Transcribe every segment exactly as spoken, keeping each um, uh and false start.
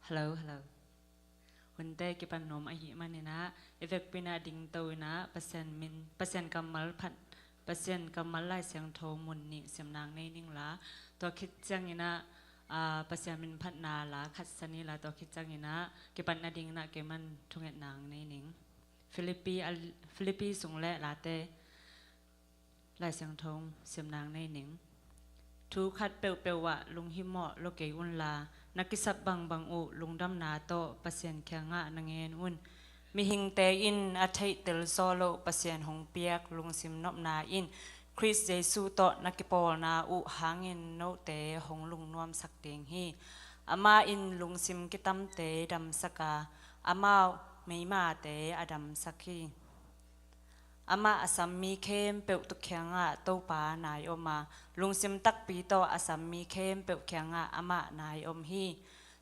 Hello, hello. Hunte kipan nuam ahih maninah i vekpi inah dingto inah Pasian min, Pasian kammal phat, Pasian kammal Lai Siangtho mun nih sim nang nei ningla, tua khit cianginah, aa, Pasian min phatna la khat sa ni la, tua khit cianginah kipan nadinginah keiman thunget nang nei ning. Filipi, Filipi sung le Late Lai Siangtho sim nang nei ning. Thu khat peuhpeuh ah lunghimawh lo kei unla, na kisap bangbang uh lungdamna tawh Pasian kiangah na ngen un. Mihingte in a theihtel zaw loh Pasian hong piak lungsim nopna in Khrist Jesuh tawh na kipawlna uh hangin note hong lungnuamsak ding hi. Amah in lungsim kitamte damsak a, amau meimate a damsak hi. Amah a sam mi khempeuh tuk kiangah Topa nai om a, lungsim takpi tawh a sam mi khempeuh kiangah amah nai om hi.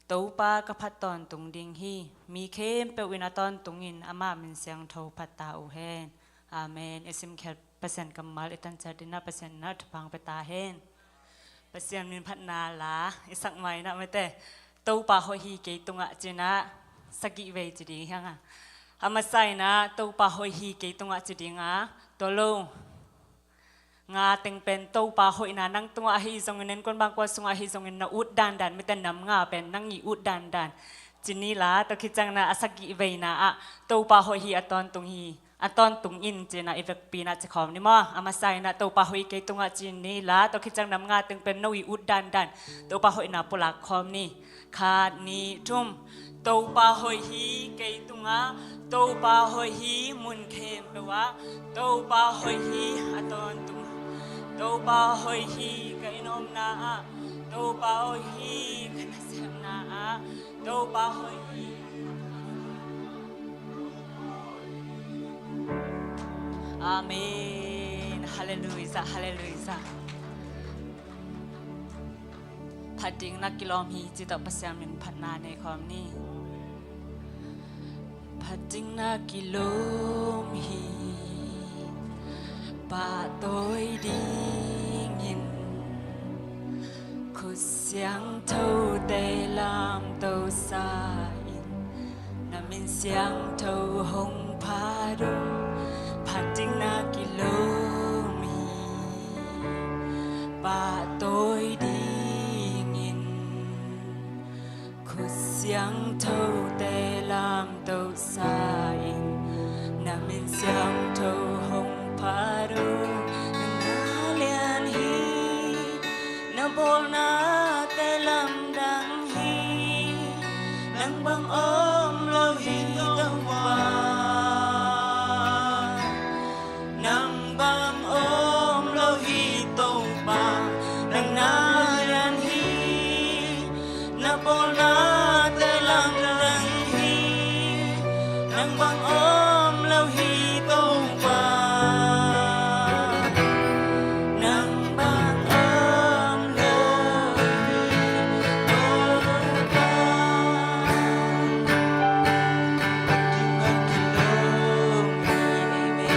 Topa ka phat tawntung ding hi. Mi khempeuh in a tawntungin amah min siangtho phat ta uh hen. Amen. I simkhiat Pasian kammal i tanciat dinah Pasian inah thupha pia ta hen. Pasian min phatna la i sak mai inah mate, Topa hoih hi kei tungah cinah sagih vei ci ding hiang a. A masa inah Topa hoih hi kei tungah ci dinga, tua lo. Nga teng pen Topa hoihna nang tungah ahi zongin, innkuan bangkua sungah ahi zongin na ut dandan, mite nam nga pen nang i ut dandan ci ni la, tua khit ciangna a sagih veina ah Topa hoih hi, a tawntung hi, a tawntung in cinah i vekpi inah ci khawm ni maw. A masa inah Topa hoih kei tungah ci ni la, tua khit ciang nam nga teng pen no i ut dandan Topa hoihna pulak khawm ni. Khat, nih, thum. Topa hoih hi kei tungah, Topa hoih hi mun khempeuh ah, Topa hoih hi a tawntung, Topa hoih hi ka inn omna ah, Topa hoih hi ka nasepna ah, Topa hoih hi. Amen. Halleluijah, halleluijah. Phat ding na kilawm hi, ci tawh Pasian min phatna nei khawm ni. Phat ding na kilawm hi, pahtawi dingin khut siangthote lamto sa in. Na min siangtho hong phat uh, phat ding na kilawm hi, pahtawi dingin khut siangthote lamto sa in. Na min siangtho hong phat uh, na na lian hi, na bawlnate lamdang hi, nang bang om lo hi Topa. Nang bang om lo hi Topa, nang na lian hi, na bawlnate lamdang hi, nang bang om lo hi Topa. Nang bang om lo hi Topa. Nang kilawm hi,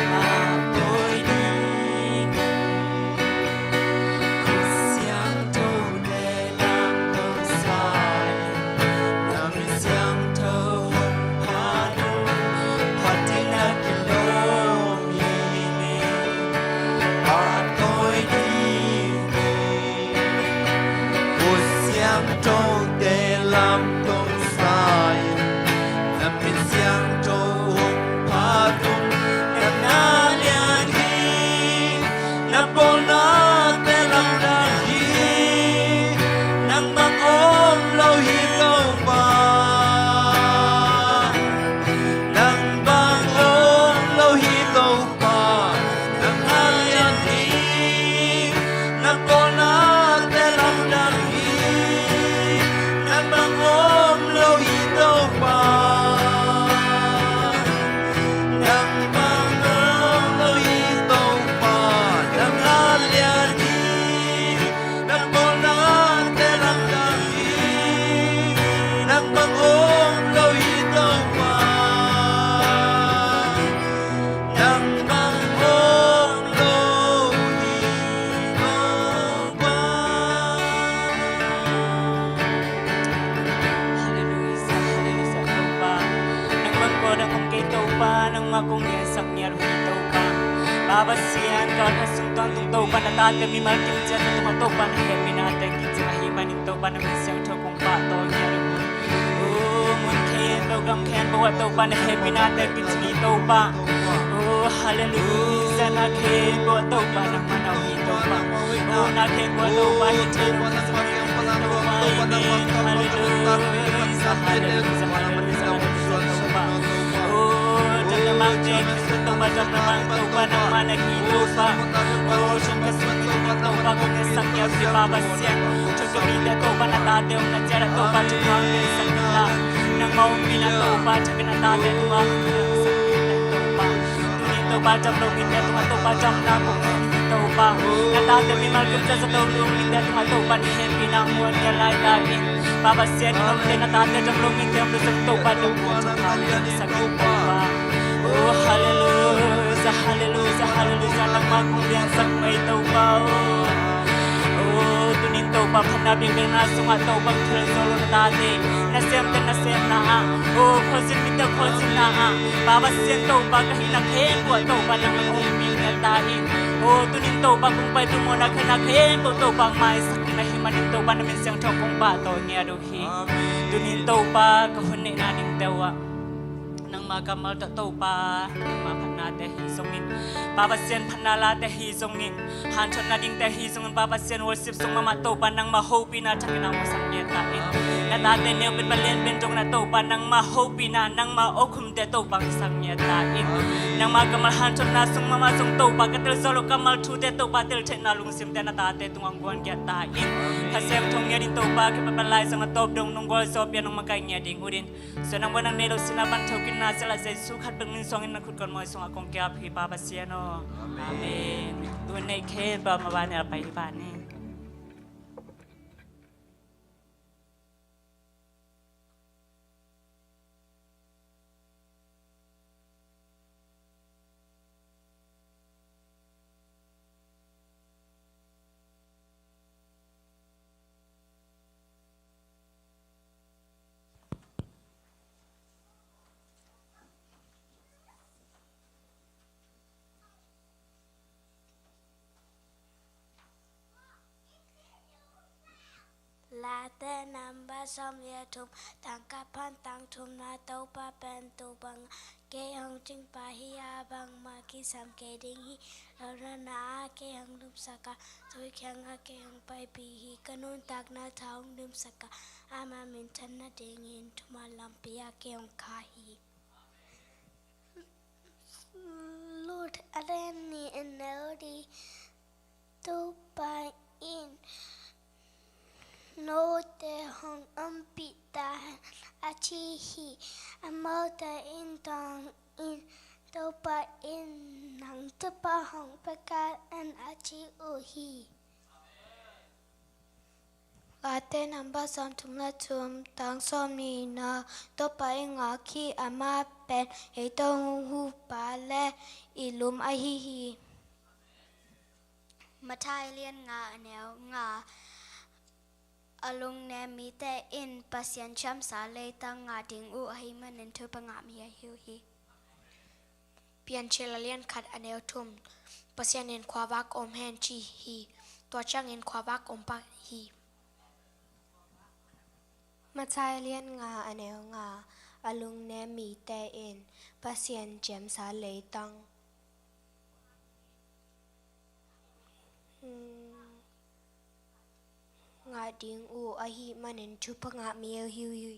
pahtawi ding khut siangthote lamto sa in. Na min siangtho hong phat uh, phat ding na kilawm hi, pahtawi ding. Khut siangthote lamto sa in. Na min siangtho hong phat uh, nang na lian hi, na bawlnate lamdang hi, nang bang om lo hi Topa. Nang bang om lo hi Topa. Nang na lian hi, na bawlnate lamdang hi, nang bang om Mah kong liansak ngiat uh hi Topa. Pa Pasian, ka kha sung tuang tung Topa na tate mimal kim ciat na tungah Topa na hehpihna teng kim ciat ahih manin Topa na min siangtho kong pahtawi ngiat uh hi. Oh, mun khempeuh gam khempeuh ah Topa na hehpihna teng kim ciat hi Topa. Oh, halleluiah, na khempeuh ah Topa nangmah na uh hi Topa. Oh, na khempeuh ah Topa hi thei lo Topa, amen. Halleluiah, halleluiah, halleluiah, halleluiah Topa. Oh, Topa nangmah na hi Topa. Oh, Topa kong ngetsak ngiat uh hi Pa Pasian. Topa Pasian, Topa na tate omna ciat ah Topa thupha hong piaksak in la. Nangmah ompihna Topa thak in na tate tungah hong piaksak in Topa. Tuni Topa dam lo mite tungah Topa damna kong ngen hi Topa. Na tate mimal kim ciat zato lum mite tungah Topa na hehpihna muan ngiat lai ta in. Pa Pasian, i nomte na tate dam lo mite om lo zong Topa dam lo zong Topa. Oh, halleluiah, halleluiah, halleluiah, nangmah kong liansak mai Topa. Oh, tunin Topa phatna biakpiakna sungah Topa thil zo lo na tate, nasemte nasemna ah, oh, khualzin mite khualzinna ah, Pa Pasian Topa ka hihna khempeuh ah Topa nangmah ompih ngiat ta in. Oh, tunin Topa kong pai tung mawhna khenna khempeuh Topa maisak in ahih manin Topa na min siangtho kong pahtawi ngiat uh hi. Tunin Topa ka hun neihna dingte uh ah nangma kammal tawh Topa nangma phatnate hi zongin, Pa Pasian phatna late hi zongin, hanthotna dingte hi zongin, Pa Pasian worship sung mahmah Topa nangma hopihna thakin a hong sang ngiat ta in. Na tate neu pen, palian pen dong na Topa nangma hopihna, nangma awkhumte Topa hong sang ngiat ta in. Nangma kammal hanthotna sung mahmah zong Topa ka tel zo lo kammal thute Topa tel theihna lungsimte na tate tungah hong guan ngiat ta in. Kha sem thong ngiat in Topa, ka pepet lai zong a tawp dong nong gualzo pia nong makaih ngiat ding uh in. Suan nang buan nang nei lo sina pan thokitna sia lah Jesu khat bek min suangin na khut kong mawi sungah kong kiap hi Pa Pasian aw. Amen. Tun nei khempeuh a mabani a pai hi bani. Late namba sawmnih le thum, tang khat pan tang thumna. Topa pen tuu bang a kei hong cingh pa hi a, bangmah kisam kei ding hi lo. Nuntakna ah kei hong lumsak a, tui kiangah kei hong paipih hi. Ka nuntakna tha hong dimsak a, ama minthanna dingin thuman lampi ah kei hong khah hi. Lut a lian nih a neu li. Topa in note hong ompih ta hen, a ci hi. Amaute in dawng in, Topa in nang thupha hong pia kei hen, a ci uh hi. Late namba sawmthum le thum, tang sawmnihna. Topa in ngak hi, amah pen ei Topa le i lum ahi hi. Matthai lian nga a neu nga. A lungnem mite in Pasian ciamsa leitang ngah ding uh ahih manin thupha ngah mi ahi uh hi. Piancil a lian khat a neu thum. Pasian in khuavak om hen ci hi. Tua ciangin khuavak om pah hi. Matthai a lian nga a neu nga. A lungnem mite in Pasian ciamsa leitang, hmm, ngah ding uh ahih manin thupha ngah mi ahi uh hi.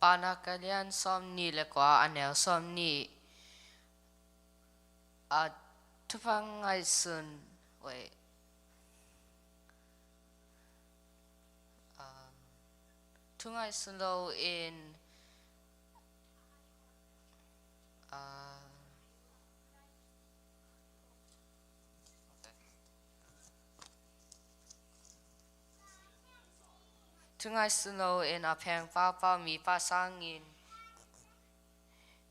Paunak a lian sawmnih le kua a neu sawmnih. A thupha ngaihsun, wait. Um, thu ngaihsun lo in, uh, thu ngaihsun lo in a pheng papa mipa sangin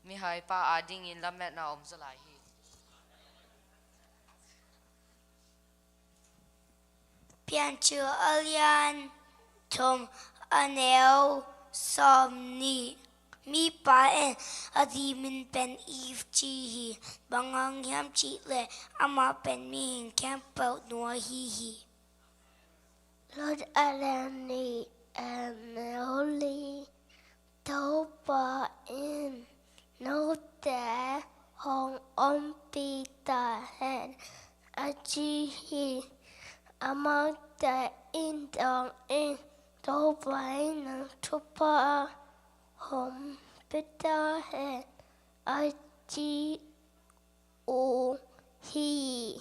mihaipa adingin lametna om zaw lai hi. Piancil a lian thum a neu sawmnih. Mipa in a zi min pen Eve ci hi. Bang hang hiam cih leh amah pen mihing khempeuh nu ahi hi. Lot a lian nih, Mary. Topa in note hong ompih ta hen, a ci hi. Amaute in dawng in, Topa in nang thupha hong pia ta hen, a ci uh hi.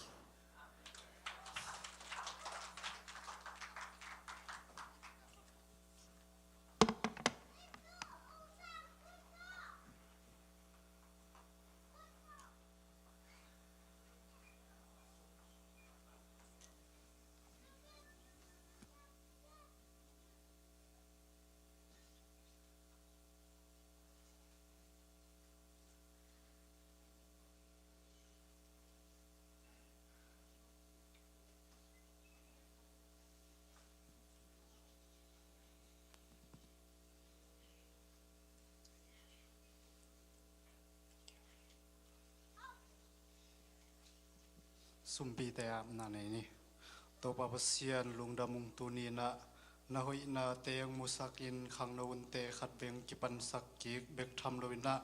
Sumpite apna nei ni. Topa Pasian, lungdam ung, tuni-in ah na hoihna teng musak in khangno unte khat beng kipansak kik bek tham loin ah,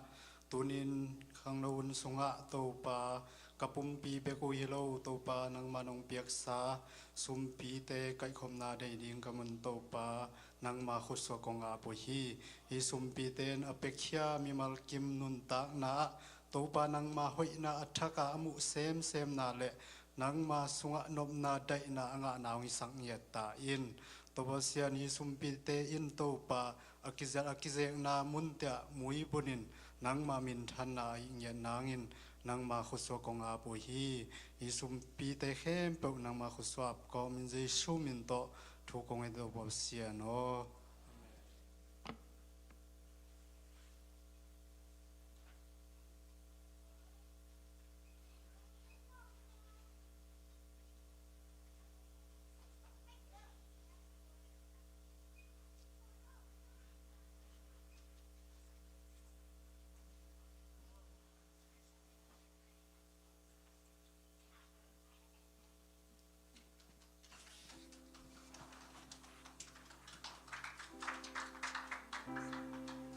tuni-in khangno un sungah Topa, ka pumpi bek uh hi lo, Topa, nangmah nong piaksa sumpite kaihkhopna nei ding ka mun, Topa, nangma khutsuak kong ap uh hi. Hih sumpite in a piakhia mimal kim nuntakna ah Topa, nangma hoihna a thak a a muh semsemna le nangma sungah nopna daihna a ngahna hong hisak ngiat ta in. Topa Pasian, hih sumpite in Topa, a kizat a kizekna munte ah muibun in nangma minthanna a hih ngiat nangin nangma khutsuak kong ap uh hi. Hih sumpite khempeuh nangma khutsuak kong ap in, Jesu min tawh thu kong ngen, Topa Pasian aw.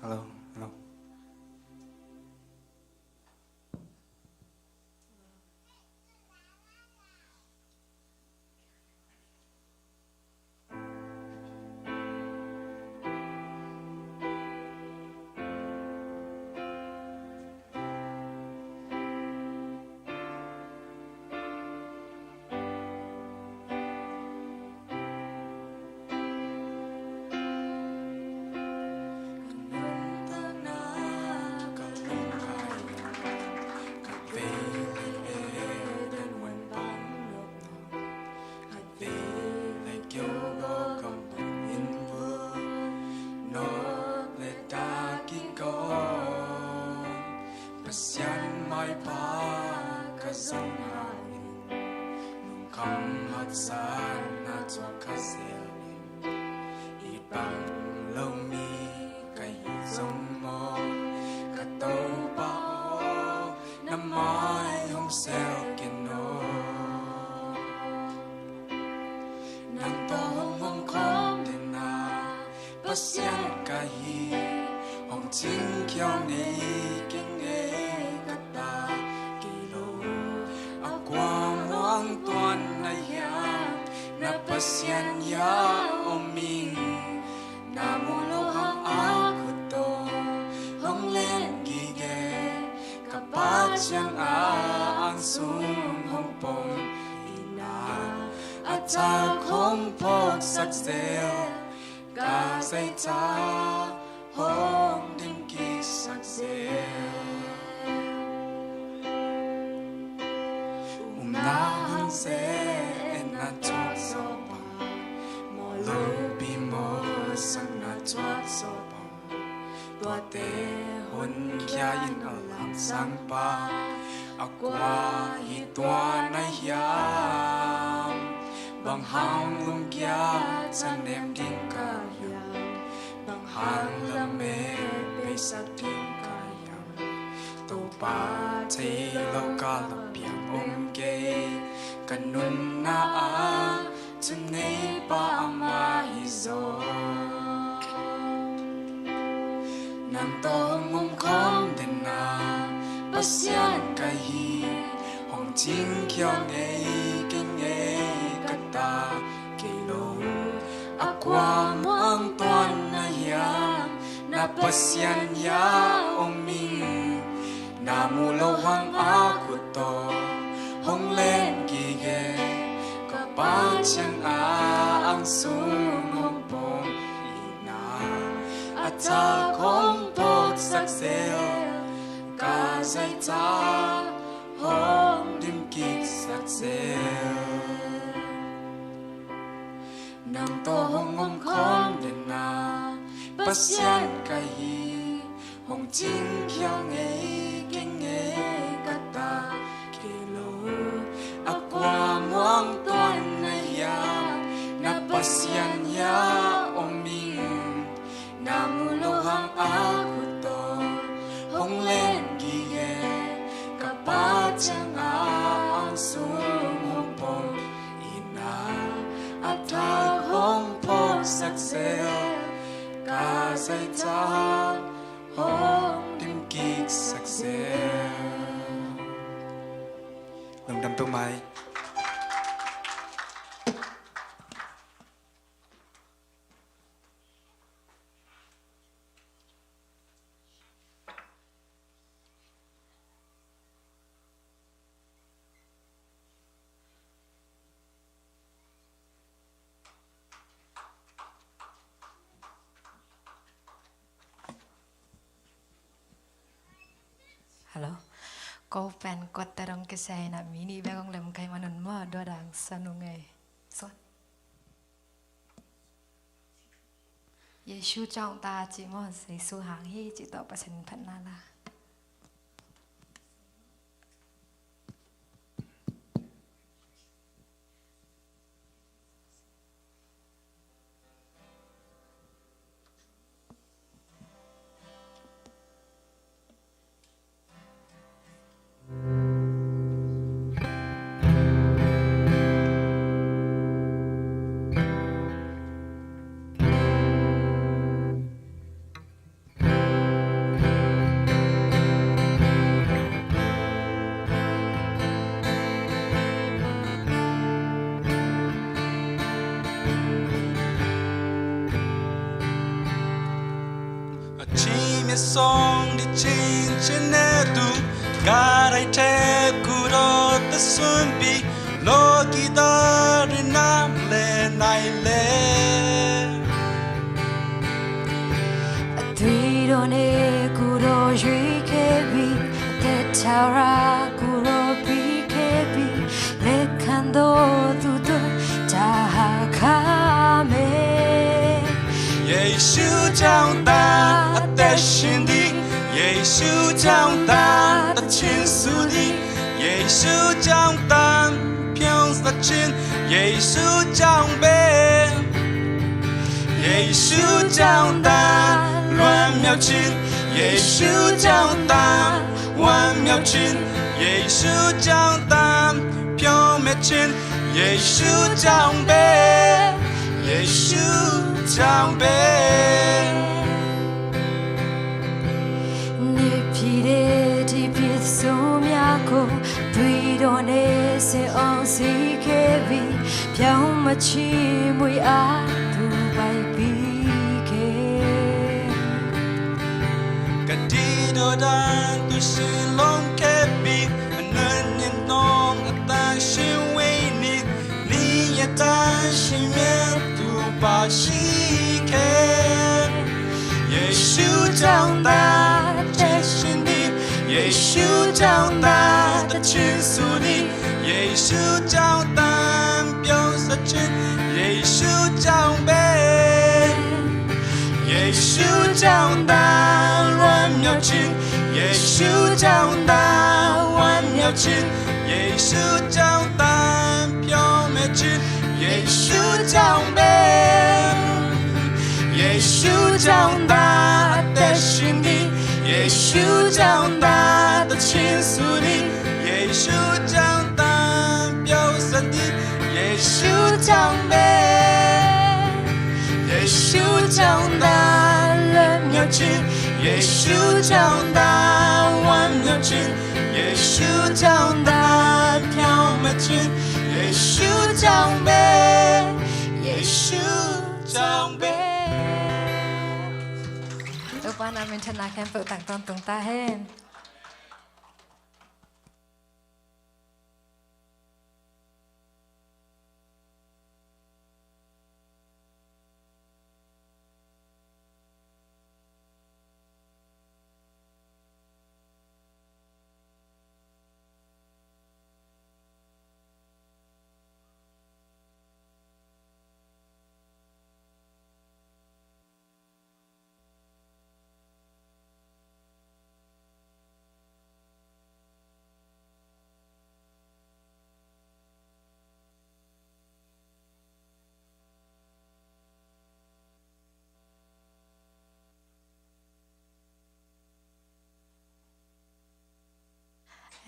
Hello, hello. Vei le kyo go kam pang in bu, nok le ta ki ko. Pasian mai pa ka zang ha in, lungkham haksatna tuak kha zel in. I bang lo mi ka hi zong maw, ka Topa aw, na mai hong sel ken aw. Nang tawh hong om khawm den a, Pasian ka hi, hong cingkhia nei keng e ka ta kei lo. A kua muang tuan na hiam, na Pasian hiam om ing. Na mu lo hang a khut tawh hong len gige, ka Pa ciang a ang sung hong pom in a, a thak hong phawksak zel, ka zaitha hong dim kiksak zel. Umna hang se en na thuak zaw pah, mawh lopi mawhsakna thuak zaw pah. Tuate honkhia in a lamsang pa, a kua hi tuan a hiam? Bang hang lungkia thanem ding ka hiam? Hang lamet beisak ding ka hiam? Topa thei lo ka lampiang om kei. Ka nunna ah thuneipa amah hi zaw. Nang tawh hong om khawm den a Pasian ka hi. Hong cingkhia ngei kei ngei ka ta kei lo. A kua muang tuan na hiam? Na Pasian hiam om ing? Na mu lo hang a khut tawh hong len gige. Ka Pa ciang a ang sung hong pom ina. A thak hong phawksak zel. Ka zaitha hong dim kiksak zel. Nang tawh hong om khawm den a Pasian ka hi. Hong cingkhia ngei kei ngei ka ta kei lo. A kua muang tuan na hiam? Na Pasian hiam om ing? Na mu lo hang a khut tawh hong len gige. Ka Pa ciang a ang sung hong pom ina. A thak hong phawksak zel. Ka zaitha hong dim kiksak zel. Lungdam tuk mai. Hello. Ko pen kuatte dong kisia in a, mi nih bek hong lem kha ahih manun maw, dua dang sa nung ei. Suan. Jesu ciang ta cih maw, Jesu hang hi cih tawh Pasian phatna la. A chin mi song di chin chin ne tu, ka rai te ku do ta sun pi, lo ki da ri nam le nai le. A tui do ne ku do jui ke bi, a te ta ra ku do pi ke bi, le kan do tu tu ta ha ka me. Jesu ciang ta a te shin di, Jesu ciang ta a chin su di, Jesu ciang ta piang sa chin, Jesu ciang be. Jesu ciang ta luan miau chin, Jesu ciang ta wan miau chin, Jesu ciang ta piang me chin, Jesu ciang be, Jesu ciang be. Ni pi de di pi su mia ko, tui do ne se ong si ke bi, piang ma chi mui a tu bai pi ke. Ka di do dan tu si long ke bi, a nan yin nong a ta shi wei ni, ni ya ta shi mia tu pa shi ke. Jesu ciang ta te shin di, Jesu ciang ta ta chin su di, Jesu ciang ta piang sa chin, Jesu ciang be. Jesu ciang ta luan miau chin, Jesu ciang ta wan miau chin, Jesu ciang ta piang me chin, Jesu ciang be. Jesu ciang 主降大的情书里，耶稣降大飘散的，耶稣降杯，耶稣降大冷melting，耶稣降大万melting，耶稣降大飘melting，耶稣降杯，耶稣降杯。Topa na minthanna khempeuh tang tawntung ta hen.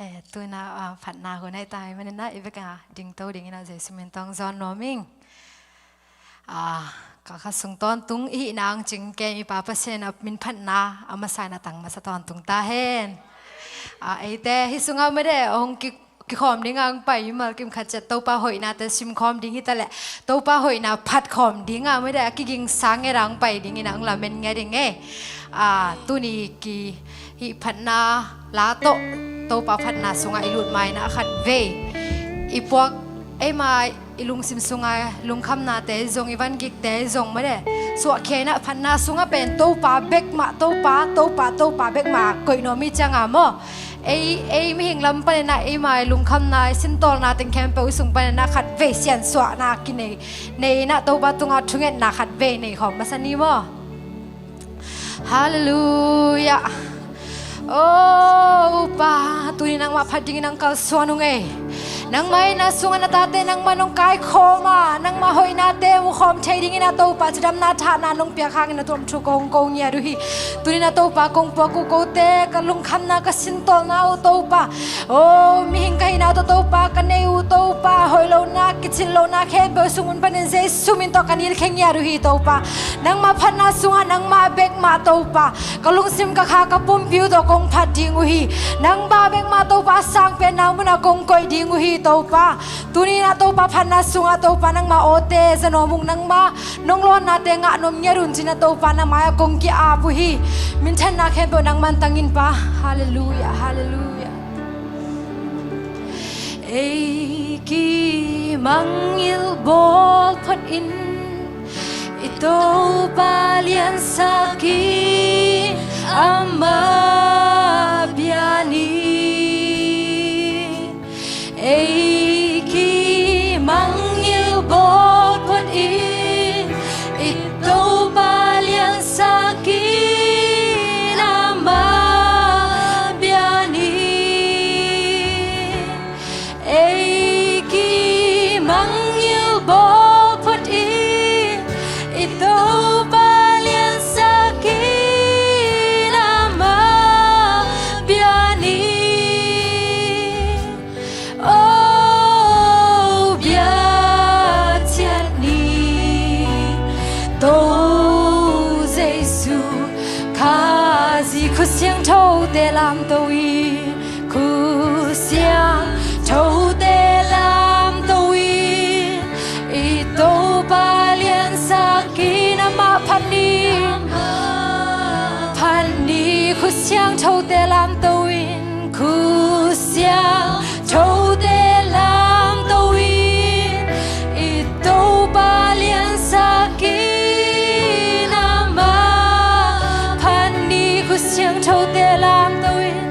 Eh, tuna, ah, phatna hun ahi ta ahih manin ah, i bek a dingto dingin ah Jesu min tawh zawn nuam ing. Ah, ka kha sung tawntung i hih nang cing kem i Pa Pasian a min phatna a masa in a tang masa tawntung ta hen. Ah, eite hih sungah mede hong ki, kikhawm dingah hong pai mimal kim khat ciat Topa hoihnate simkhawm ding hi ta leh, Topa hoihna phatkhawm dingah mede a kiging sang nget a hong pai dingin a hong lamen nget ding e. Ah, tuni ki hih phatna la tawh Topa phatna sungah i lut ma in ah khatvei i puak, eima i lungsim sunga lungkhamnate zong, i vangikte zong mede suahkhia in ah phatna sungah pen Topa bek mah, Topa, Topa, Topa bek mah koih nuam i cianga maw, ei, ei mihing lam panin ah eima i lungkhamna, i sintawlna teng khempeuh i sung panin ah khatvei siansuahna kinei, nei in ah Topa tungah thungetna khatvei nei khawm masa ni maw. Halleluiah. O Pa, tuni nangmah phat dingin ang kalsuan ung ei. Nangmah itna sungah na tate nangmah nong kaikhawm a, nangmah hoihnate mukhawm thei dingin a Topa cidamna thahna nong piak hangin na tuam thu kong ko ngiat uh hi. Tuni na Topa kong puak uh kote, ka lungkhamna, ka sintawlna uh Topa, o mihing ka hihna tawh Topa ka nei uh Topa, hoih lohna, kicin lohna khempeuh sung un panin Jesu min tawh ka nilkhia ngiat uh hi Topa. Nangmah phatna sungah nangmah bek mah Topa, ka lungsim ka kha ka pumpi uh tawh kong phat ding uh hi. Nangmah bek mah Topa sangpenna munah kong koih ding uh hi Topa. Tuni in ah Topa phatna sungah Topa nangmah awte za nuam ung, nangmah nong lawnnate ngah nuam ngiat un ci-in ah Topa na mai-ah kong ki-ap uh hi. Minthanna khempeuh nangman tang in Pa. Halleluiah, halleluiah. Ei kimangngilh bawl photin i Topa liansak in ama bia ni. Ei kimangngilh bawl photin i Topa liansak in ama bia ni. Ei kimangngilh bawl photin i Topa liansak in ama bia ni. O bia ciat ni, To Jesu Khazih. Khut siangthote lamto in, khut siangthote lamto in i Topa liansak in ama phat ni, phat ni. Khut siangthote lamto in, khut siangthote lamto in i Topa liansak in ama phat ni. Khut siangthote lamto in,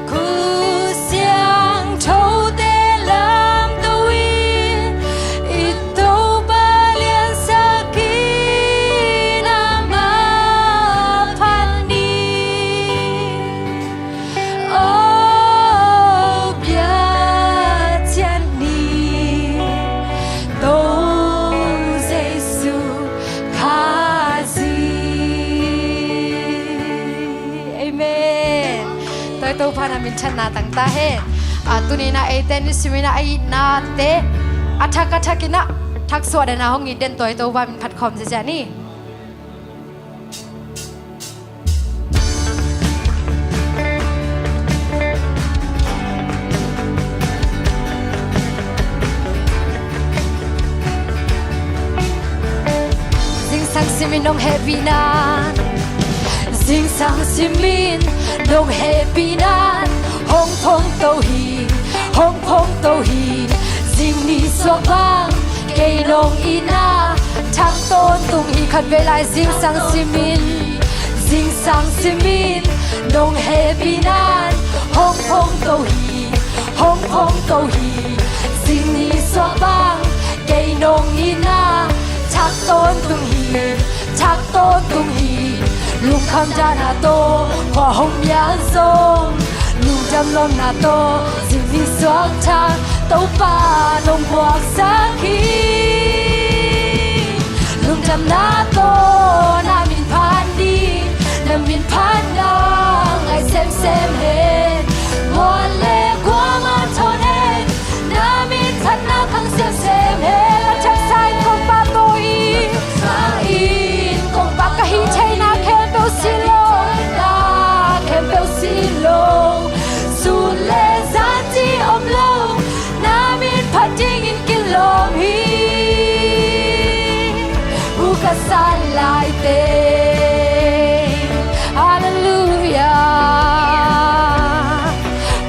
khut siangthote lamto in i Topa liansak in ama phat ni. Thanna tang ta hen. A, tuni-in ah eite ni simin ah a itnate a thak a thak in ah thak suah den a hong it den tawh Topa min phat khawm ziahziah ni. Zingsang simin nong hehpihna, zingsang simin nong hehpihna hong phong to hi, hong phong to hi. Zing ni suak bang kei nong itna thak tawntung hi. Khat vei lai, zingsang simin, zingsang simin nong hehpihna hong phong to hi, hong phong to hi. Zing ni suak bang kei nong itna thak tawntung hi, thak tawntung hi. Lungkham dan a tawh khua hong piang zong, lungdam nawn na tawh zing ni suak thak Topa nong muaksak hi. Lungdamna tawh na min phat ni, na min phatna ngai semsem hen. Mual le kuamah thawn hen, na min phatna khang semsem hen. A thaksa in kong pahtawi, thaksa in kong pahtawi, ka hih theihna khempeuh si lo, na khempeuh si lo. Sun le zan ci om lo, na min phat dingin kilawm hi. Hu ka san lai teng, Halleluiah.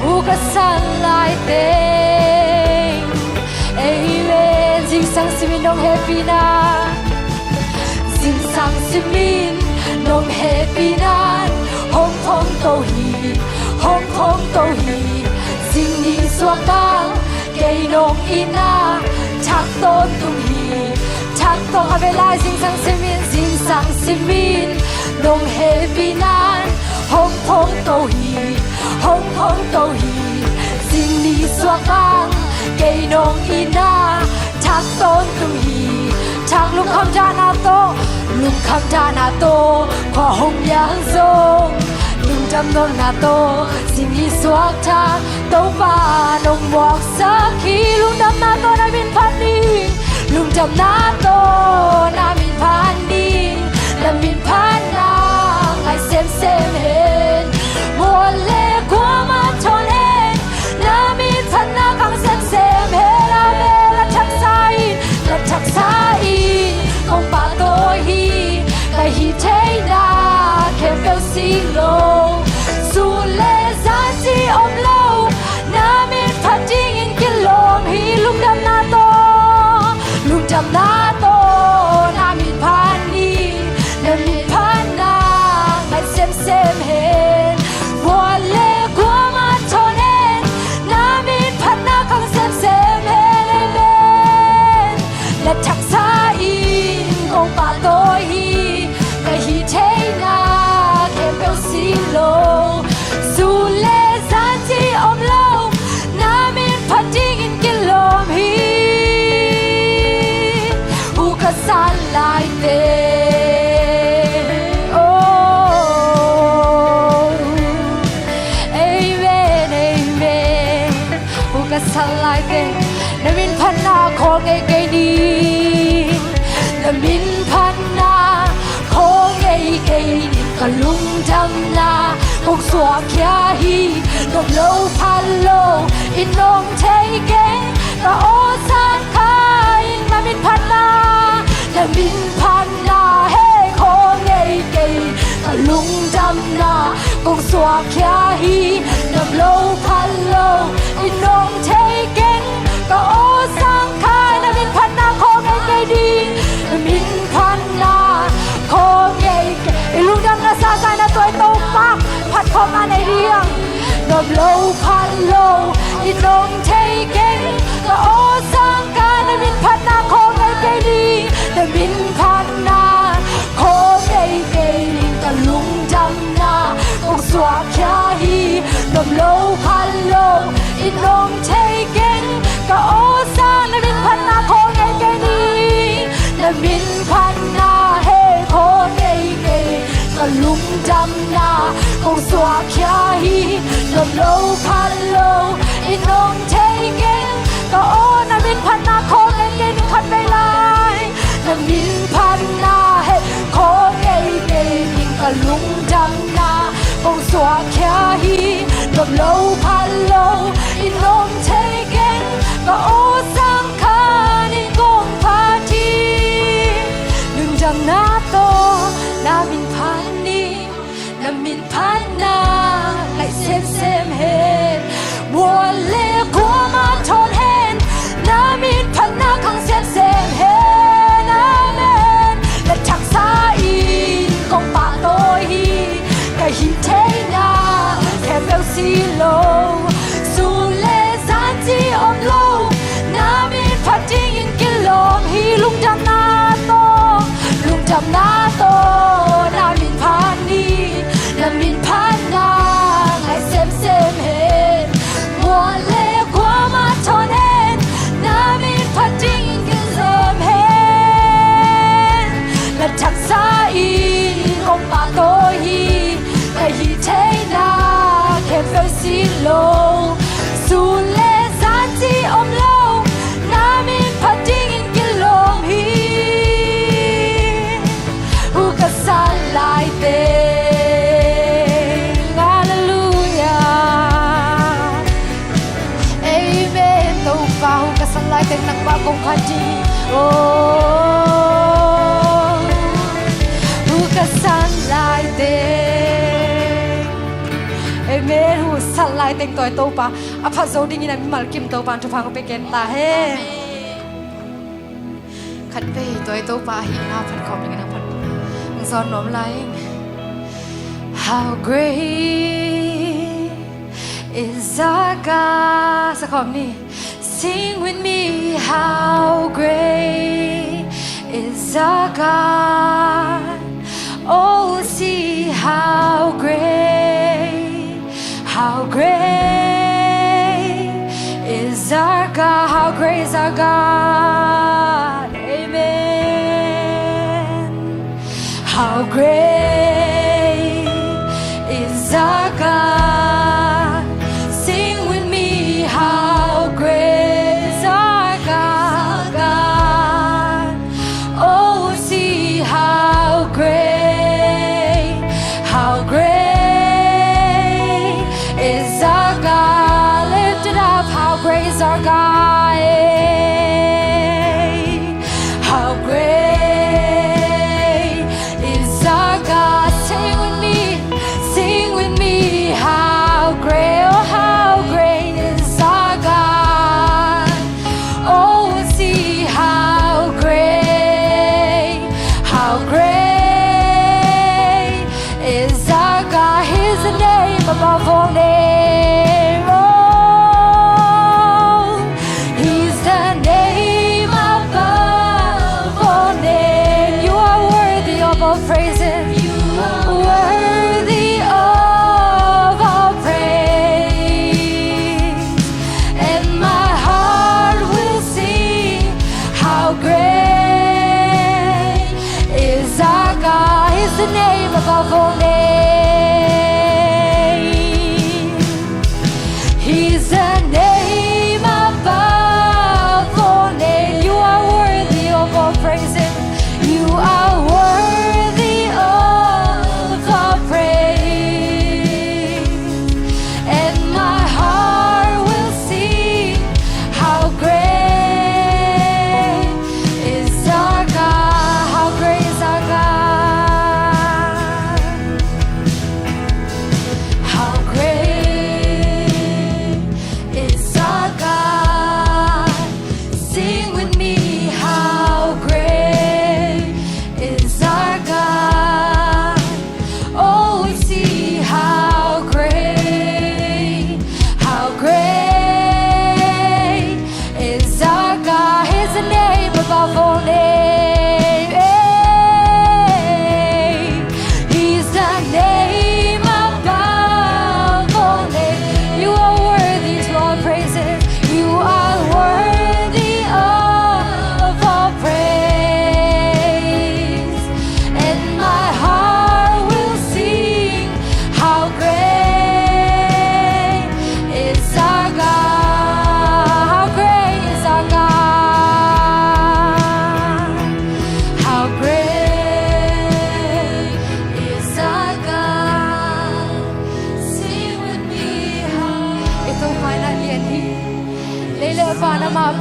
Hu ka san lai teng, amen. Zingsang simin nong hehpihna, zingsang simin nong hehpihna hong phong to hi, hong phong to hi. Zing ni suak bang kei nong itna thak tawntung hi, thak tawntung. A vei lai, zingsang simin, zingsang simin nong hehpihna hong phong to hi, hong phong to hi. Zing ni suak bang kei nong itna thak tawntung hi. Thak lungkham dan a tawh, lungkham dan a tawh khua hong piang zong, lungdam nawn na tawh zing ni suak thak Topa nong muaksak hi. Lungdamna tawh na min phat ni, lungdamna tawh na min phat ni, na min phatna ngai semsem hen. Mual le kuamah thawn hen, na min phatna khang semsem hen. Amen. La thaksa in, la thaksa in kong pahtawi hi. Ka hih theihna khempeuh si lo, sun le zan ci om lo, na min phat dingin kilawm hi. Lungdamna tawh, lungdamna tawh na min phat ni, na min phatna ngai semsem hen. Mual le kuamah thawn hen, na min phatna khang semsem hen. Amen. La thaksa in kong pahtawi hi. Ka hih theihna khempeuh si lo, sun le zan ci om lo, na min phat dingin kilawm hi. Hu ka san lai teng, oh, amen, amen. Hu ka san lai teng, na min phatna khawl ngei kei ni, na min phatna khawl ngei kei ni. Ka lungdamna kong suakkhia hi, nop lo phat lo in nong thei keng. Ka aw sang kha in, na min phatna, na min phatna hei khawl ngei kei. Ka lungdamna kong suakkhia hi, nop lo phat lo in nong thei keng. Ka aw sang kha, na min phatna khawl ngei kei ding, na min phatna khawl ngei kei. I lungdamna sasa in a tuai Topa phat khawm a nei ding. Nop lo phat lo in nong thei keng. Ka aw sang kha, na min phatna khawl ngei kei ding, na min phatna khawl ngei kei ding. Ka lungdamna kong suakkhia hi, nop lo phat lo in nong thei keng. Ka aw sang, na min phatna khawl ngei kei ni, na min phatna hei khawl ngei kei. Ka lungdamna kong suahkhia hi, nuam lo pha lo in om thei keng. Ka aw, na min phatna khawng en kei ning khat vei lai. Na min phatna heh khawng en kei ning, ka lungdamna kong suahkhia hi, nuam lo pha lo in om thei keng. Ka aw, sang khat in kong phat hi. Lungdamna tawh na min phat ni, na min phatna ngaih semsem hen. Mual le kuamah thawn hen, na min phatna khang semsem hen. Amen. Na thaksa in kong pahtawi hi, ka hih theihna khempeuh si lo. Sun le zan ci om lo, na min phat dingin kilawm hi. Lungdamna tawh, lungdamna tawh na min phat ni, na min phatna ngaih semsem hen. Mual le kuamah thawn hen, na min phat dingin kilawm hen. Na thaksa in kong pahtawi hi, ka hih theihna khempeuh si lo. Sun le zan ci om lo, na min phat dingin kilawm hi. Hu ka san lai teng. Halleluiah. Amen. Topa, hu ka san lai teng nangmah kong phat hi. Oh, hu ka san lai teng. Amen. Hu san lai teng tua Topa a phat zo dingin a mimal kim Topa in thupha hong pia ken ta hen. Khat vei tua Topa ahihna phat khawm dingin a phat hong zawn nuam lai ing. How great is our God. Sa khawm ni. Sing with me, how great is our God. Oh, see how great, how great is our God. How great is our God. Amen. How great is our God. Sing with me, how great is our God, God. Oh, see how great, how great is our God. Lift it up, how great is our God. How great is our God. Sing with me, sing with me. How great, oh, how great is our God. Oh, see how great, how great is our God. He's the name above all names. Oh, He's the name above all names. You are worthy of all praises. You are worthy of all praise. And my heart will sing, how great is our God. He's the name above all names. He's the name above all names. You are worthy of all praises. You are worthy of all praise. And my heart will sing, how great is our God. How great is our God.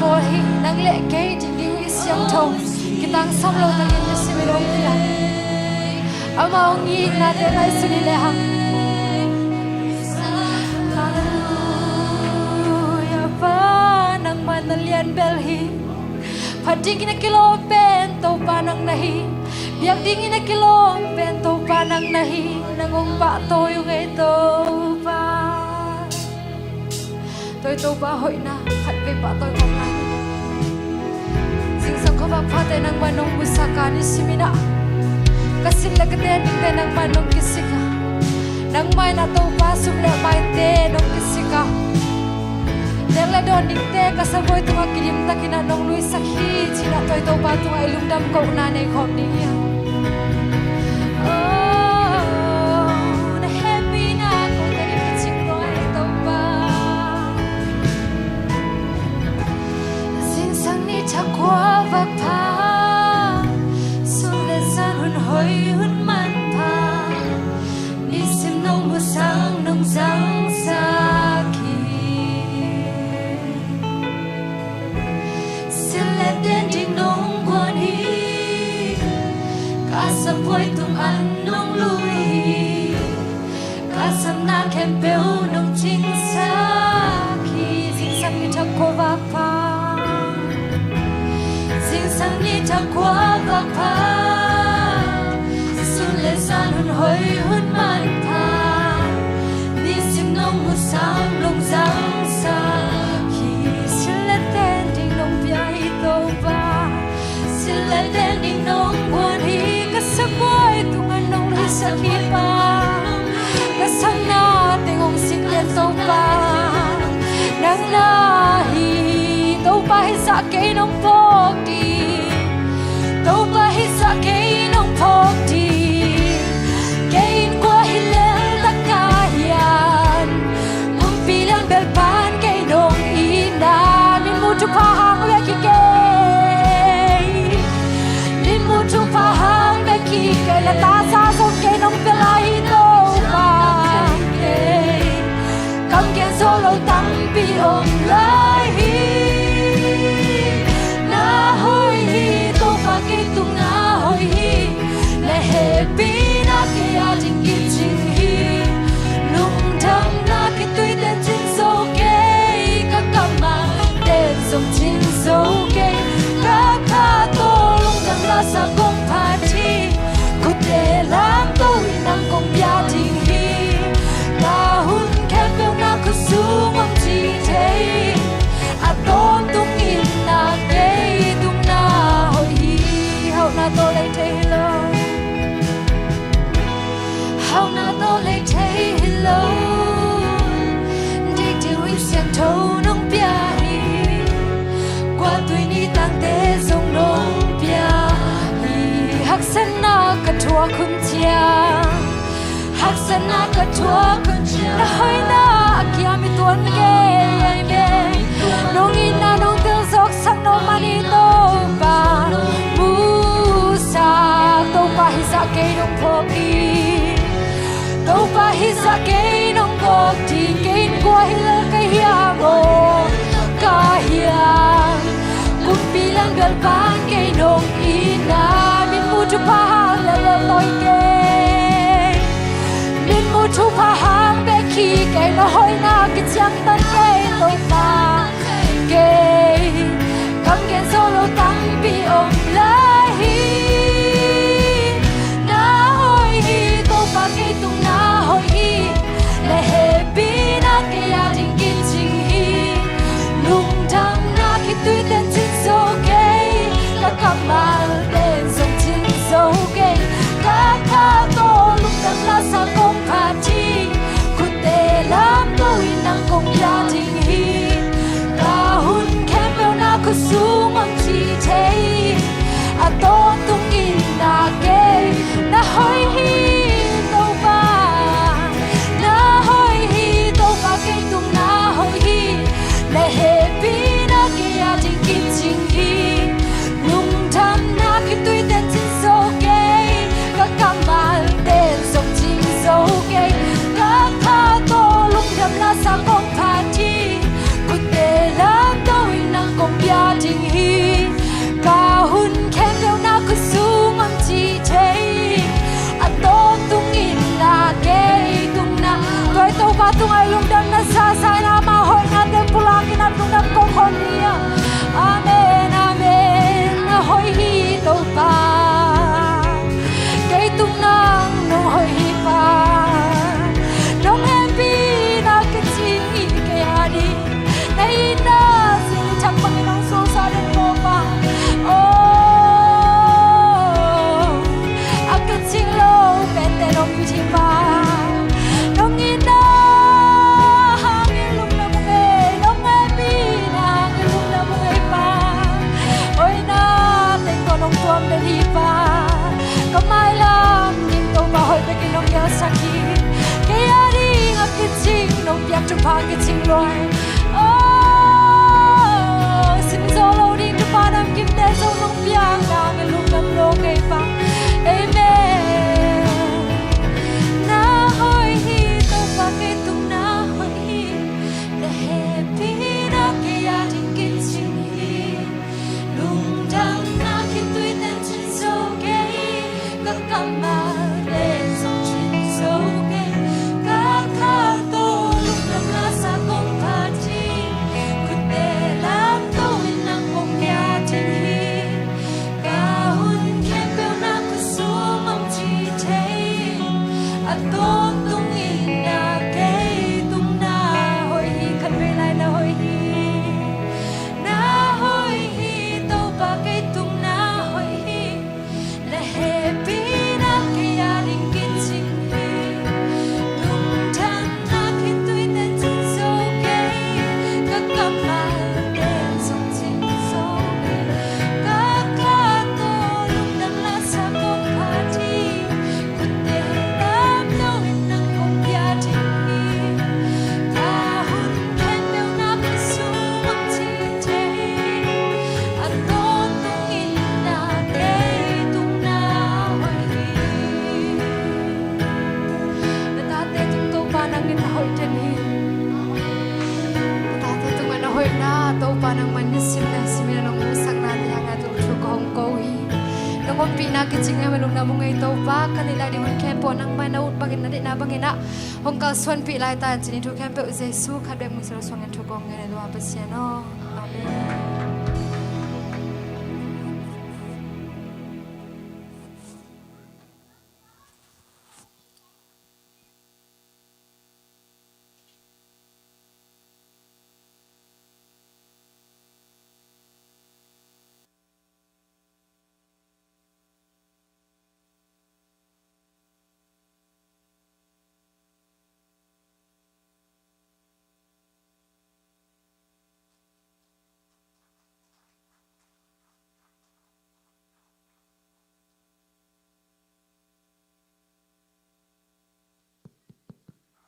Bawl hi. Nang le kei ding ding i siangtho kitangsam lo takin i sim i dong piang. Amah hong itnate ngaihsun i lehang. Halleluia. Pa, nangmah na lian bel hi. Phat dingin a kilawm pen Topa nang na hi. Biak dingin a kilawm pen Topa nang na hi. Nang hong pahtawi ung ei Topa. Tawi Topa hoihna khatvei pahtawi khawm lai. Zingsang khuavak phate nangmah nong musak a, nisim in ah ka sin le ka ten dingte nangmah nong kisik a, nangmah in ah Topa sum le paite nong kisik a, nek le dawn dingte ka sabuai tungah kidim takin ah nong luisak hi ci-in ah tawi Topa tungah i lungdam kohna nei khawm ding hi a. Oh, na hehpihna kong ka ding kicing kong ei Topa. Zingsang ni thak khuavak pha, sun le zan hun hoi hun manpha, nisim nong musak nong zangsak hi. Sil le ten ding nong guan hi. Ka sabuai tungah nong lui hi. Ka samna khempeuh nong cingsak hi. Zingsang ni thak khuavak pha, zingsang ni thak khuavak pha, sun le zan hun hoi hun manpha, nisim nong musak nong zangsak hi. Sil le ten ding nong pia hi Topa. Sil le ten ding nong guan hi. Ka sabuai tungah nong luisak hi Pa. Ka samna teng hong sik den Topa nang na hi. Topa hizah kei nong phawk ding. Topa hizah kei nong phawk ding. Kei in kua hi lel tak ka hiam. Kumpi lian bel pan kei nong itna. Min muh thupha hang bek hi kei. Min muh thupha hang bek hi kei. Na tasa zong kei nong pia lai hi Topa. Kei kam gen zo lo tampi om lai hi. Na hoih hi Topa, kei tung na hoih hi. Na hehpihna kei a ding kicing hi. Lungdamna kituite cin zo kei. Ka kammal ten zong cin zo kei. Ka kha tawh lungdam lasa kong phat hi. Khutte lamto in nang kong pia ding hi. Ka hun khempeuh na khut sung om ci thei. A tawntung in na kei tung na hoih hi. Hauhna tawh lei thei hi lo. Hauhna tawh lei thei hi lo. Dikdeu in siangtho nong pia hi. Kua tui ni tangte zong nong pia hi. Haksatna ka thuak hun ciang. Haksatna ka thuak hun ciang. Na hoihna a kiam i tuan kei ai me. Nong itna nong telzawk sak nong man hi Topa. Musak Topa hizah kei nong phawk hi. Topa hizah kei nong gawp ding. Kei in kua hi lel ka hiam aw. Ka hiam. Kumpi lian bel pan kei nong itna. Min muh thupha hang lel lel tawi kei. Min muh thupha hang bek hi kei. Na hoihna kiciangtan kei Topa. Kei kam gen zo lo tampi om lai hi. Na hoih hi Topa, kei tung na hoih hi. Na hehpihna kei a ding kicing hi. Lungdamna kituite cin zo kei. Ka kammal ten zong cin zo kei. Ka kha tawh lungdam lasa kong phat hi. Topa kicing lua hi. Oh, sim zo lo ding Topa namkim te zong nong piak nang e, lungdam lo kei pa. Amen. Na hoih hi, Topa kei tung na hoih hi. Na hehpihna kei a ding kicing hi. Lungdamna khitui ten cin zo kei, ka kammal ten zong cin zo kei, ka kha tawh lungdamna sa kong phat hi, khutte lamto in nang kong pia ding hi, ka hun khempeuh na khutsung hong ci thei, a tawntung in na kei tung na hoih hi, khatvei lai na hoih hi. Na hoih hi, Topa kei tung na hoih hi. Na hehpihna kei a ding kicing hi. Lungdamna khitui ten cin zo kei, ka kammal ten zong cin zo kei. Ka kha tawh lungdamna sa kong phat hi. Khutte lamto in nang kong pia ding hi. Ka hun khempeuh na khutsung hong ci thei, a tawntung in na kei tung na hoih hi. Na tate tung Topa nang in na hoih den hi. Na tate tungah na hoihna Topa nangmah nisim le simin a nong hong sakna lianga tung thu ka hong ko hi. Nong ompihna kicing a lungdam ung ei Topa, ka neih lai ding hun khempeuh nangmah na ut bangin, na deihna bangin ah hong kalsuanpih lai ta in, cih thu khempeuh Jesu khat bek min suang in thu kong ngen hi, Topa Pasian aw. Amen.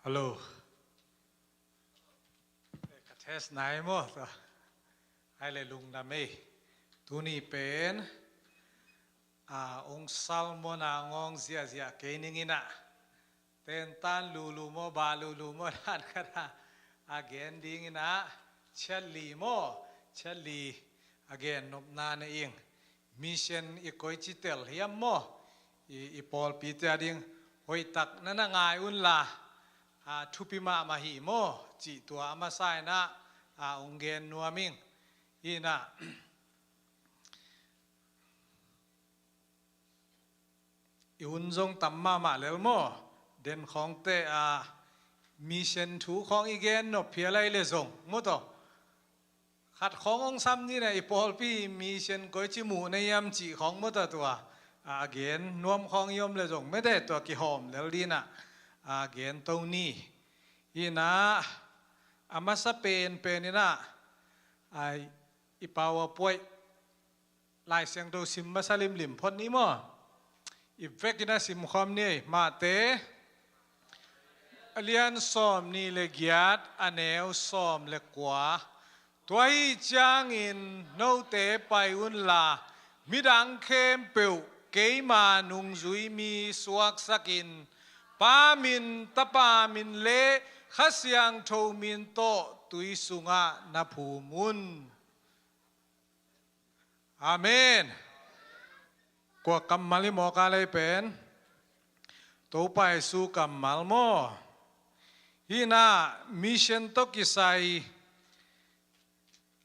Hello. Ka test nai maw? Ai le lungdam ei. Tuni pen a ong sermon a ngawng ziahziah kei ning in ah, tentan lulu maw, ba lulu maw, dan khat a a gen ding in ah, chiat li maw, chiat li a gen nopna nei ing. Mission i koici tel hiam maw? I, i pawlpite a ding hoihtak na na ngai unla, a, thupi mahmah hi maw, cih tua a masa in ah, a, ong gen nuam ing. Hi in ah, i hun zong tam mahmah lel maw? Den khawngte a, mission thu khawng i gen nop phial lai le zong maw taw. Khat khawng ong sam ni na, i pawlpi mission koici muh na hiam cih khawng maw taw, tua a gen nuam khawng i om le zong mete tua kihawm lel ding in ah, a gen to ni. Hi in ah, a masa penpen in ah, a, i PowerPoint Lai Siangtho sim masa limlim phot ni maw? I vekin a sim khawm ni. Matthai a lian sawmnih le giat, a neu sawm le kua. Tua ahih ciangin note pai unla, midang khempeuh keima nungzui mi suaksakin, Pa min, Tapa min le Kha Siangtho min tawh tui sungah na phum un. Amen. Kua kammal hi maw, ka lei pen? Topa Jesu kammal maw? Hi in ah, mission tawh kisai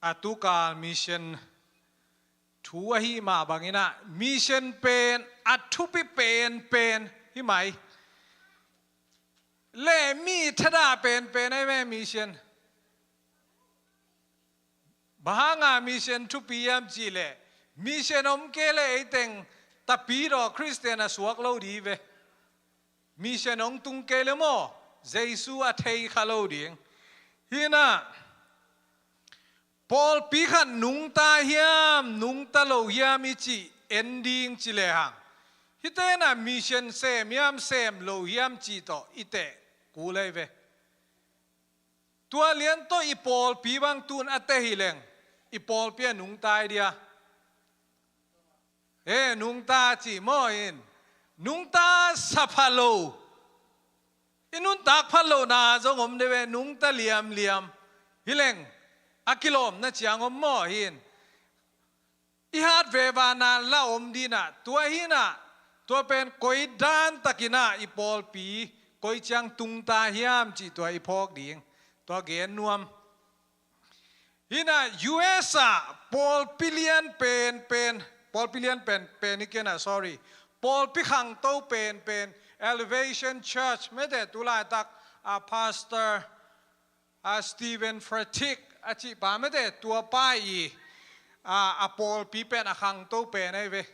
a tukal mission thu ahih mah bangin ah, mission pen a thupi penpen hi mai. Le mi thadah penpen ahi ve mission. Bang hanga mission thupi hiam cih leh, mission om kei leh eiteng tapidaw Khristian a suak lo ding hi ve. Mission hong tung kei leh maw, Jesu a thei kha lo ding. Hi in ah, pawlpi khat nungta hiam, nungta lo hiam i cih en ding ci lehang, hihte in ah mission sem hiam, sem lo hiam cih tawh i teh kul ahi ve. Tua lian tawh i pawlpi bang tun a teh hi leng, i pawlpi a nungta hi dia. E, nungta ci maw in. Nungta sa pha lo. I nuntak pha lo na zong om de ve, nungta liamliam. Hi leng, a kilawmna ciang om maw in. I hat veva na la om dina, tua hina, tua pen koi dan takina i pawlpi, koi ciang tungta hiam ci tua i phawk ding, tua gen nuam. Hina U S a pawlpi lian pen pen, pawlpi lian pen pen i kena, sorry, pawlpi khangto pen pen, Elevation Church, mete tulaitak a pastor, a Stephen Furtick a cih pa mete tua pa i, a, a pawlpi pen a khangto pen ahi ve.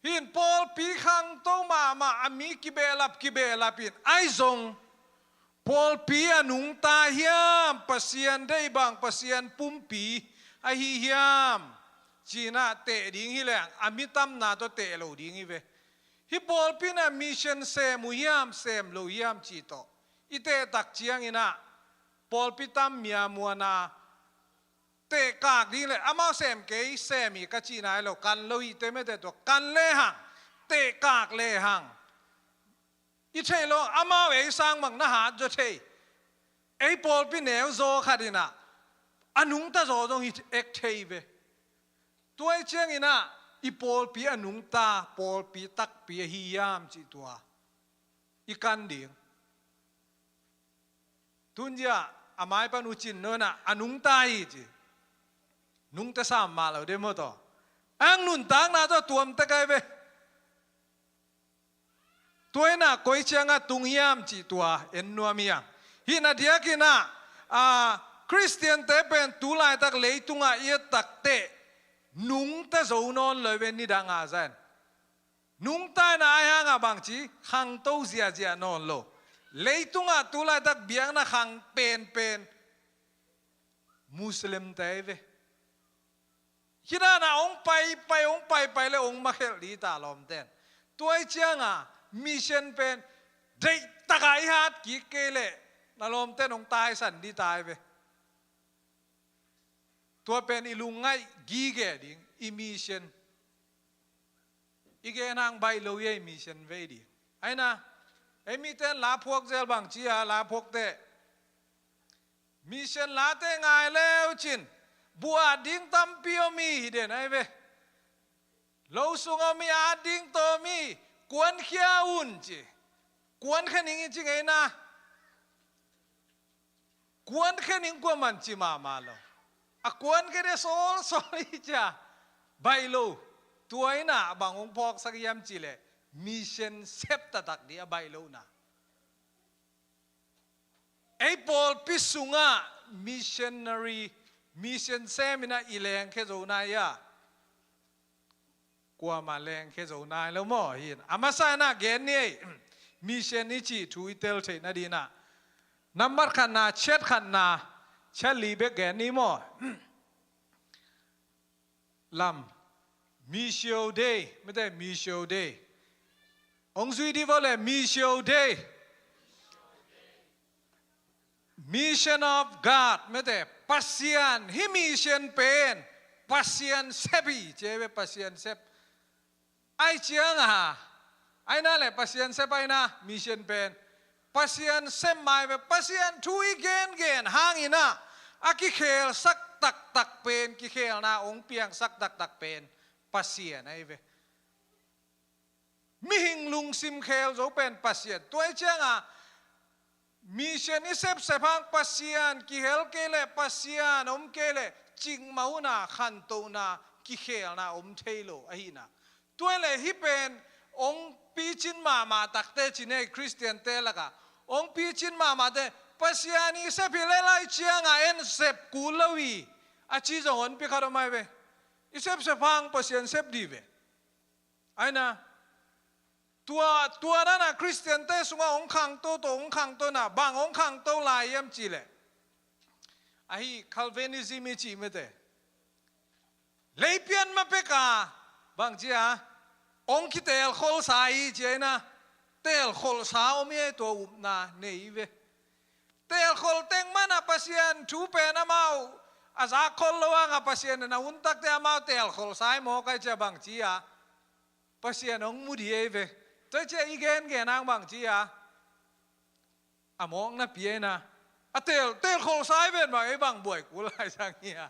Hin pawlpi khangto mahmah a mi kibehlap kibehlap in ahi zong pawlpi a nungta hiam, Pasian deih bang, Pasian pumpi ahi hiam, cina teh ding hi leng a mi tamna tawh teh lo ding hi ve. Hi pawlpi na mission sem uh hiam, sem lo hiam ci tawh i teh tak ciangina, pawlpi tam mia muana tehkak ding le amau sem kei, sem hi ka cihna hi lo, kan lo hi te mete tua, kan lehang, tehkak lehang. I theih lo, amau ei sang bang na hat zaw thei. Ei pawlpi neu zaw khatina a nungta zaw zong hi ek thei ve. Tua i ciangina i pawlpi a nungta pawlpi takpi ahi hiam cih tua i kan ding. Tunzia a mai pan uh cin nona a nungta hi ci. Nungta sam mah lo de maw taw. Ang nuntakna tawh tuamte kai ve. Tua ina koi cianga tung hiam cih tua en nuam hiam. Hina diakina, a, Khristiante pen tulaitak leitunga i et takteh nungta zo nawn lo ve nidanga zan. Nungta ina ai hanga bangci khangto ziazia nawn lo. Leitunga tulaitak biakna khang penpen Muslimte ve. Hidana ong pai pai, ong pai pai le ong makhelh di ta lawmten. Tua i cianga mission pen deihtaka i hat kik kei le na lawmten ong taisan di tai ve. Tua pen i lungngaih gige ding, i mission. I gen hang baih lo i ei mission vei ding. Aina, ei miten la phuak zel bang cia la phuakte. Mission late ngai leu cin, bu at ding tampi om hi hi den ai ve. Lo sung om hi, at ding tawm hi, kuankhia un ci. Kuankhe ning i ci ngeina. Kuankhe ning kuaman ci mahmah lo. A kuankhe de sawlsawl hi cia. Baih lo. Tua ina bang hong phawksak hiam ci le mission sep taktak di a baih lo na. Ei pawlpi sungah missionary, mission semina i lengkhe zo nai a, kuama lengkhe zo nai lo maw hin. A masa ina gen ni ei, mission i cih thu i tel theihna dina. Nambat khatna, chet khatna, chet li bek gen ni maw. Lam. Missio Dei, mete Missio Dei. Ong zui di vau le Missio Dei. Mission of God, mete Pasian, hi mission pen Pasian sep hi, cebe Pasian sep. Ai cianga, aina le Pasian sep aina, mission pen Pasian sep mai ve, Pasian thu i gengen hangina a kikhelsak taktak pen, kikhelna ong piangsak taktak pen Pasian ai ve. Mihing lungsim khel zo pen Pasian. Tua i cianga mission i sepsep hang Pasian kihel kei le, Pasian om kei le, cikmah una, khantohna, kikhelna om thei lo ahina. Tua le hi pen ong picin mahmah takte ci nei Khristiante laka. Ong picin mahmahte Pasian i sep hi le lai cianga en sep kul lo hi. A ci zong honpi khat om ai ve. I sepsep hang Pasian sep di ve. Aina, tua, tua nana Khristiante sunga ong khangto to, ong khangto na, bang ong khangto lai hiam ci le. Ahi Calvinism i ci mete. Leipian ma peka, bang cia, ong kitelkholsa hi ci aina, telkholsa om hi tua upna nei ve. Teelkhol teng mana Pasian thu pen amau a zakkhol lo hanga Pasian in a hun takte amau teelkhol sai maw kai cia bang ci a. Pasian hong mu di ei ve. Tua cia i gengen hang bang ci a. A mawkna pi ei na. A teel, teelkhol sai ven bang ei bang buai kul lai sang hi a.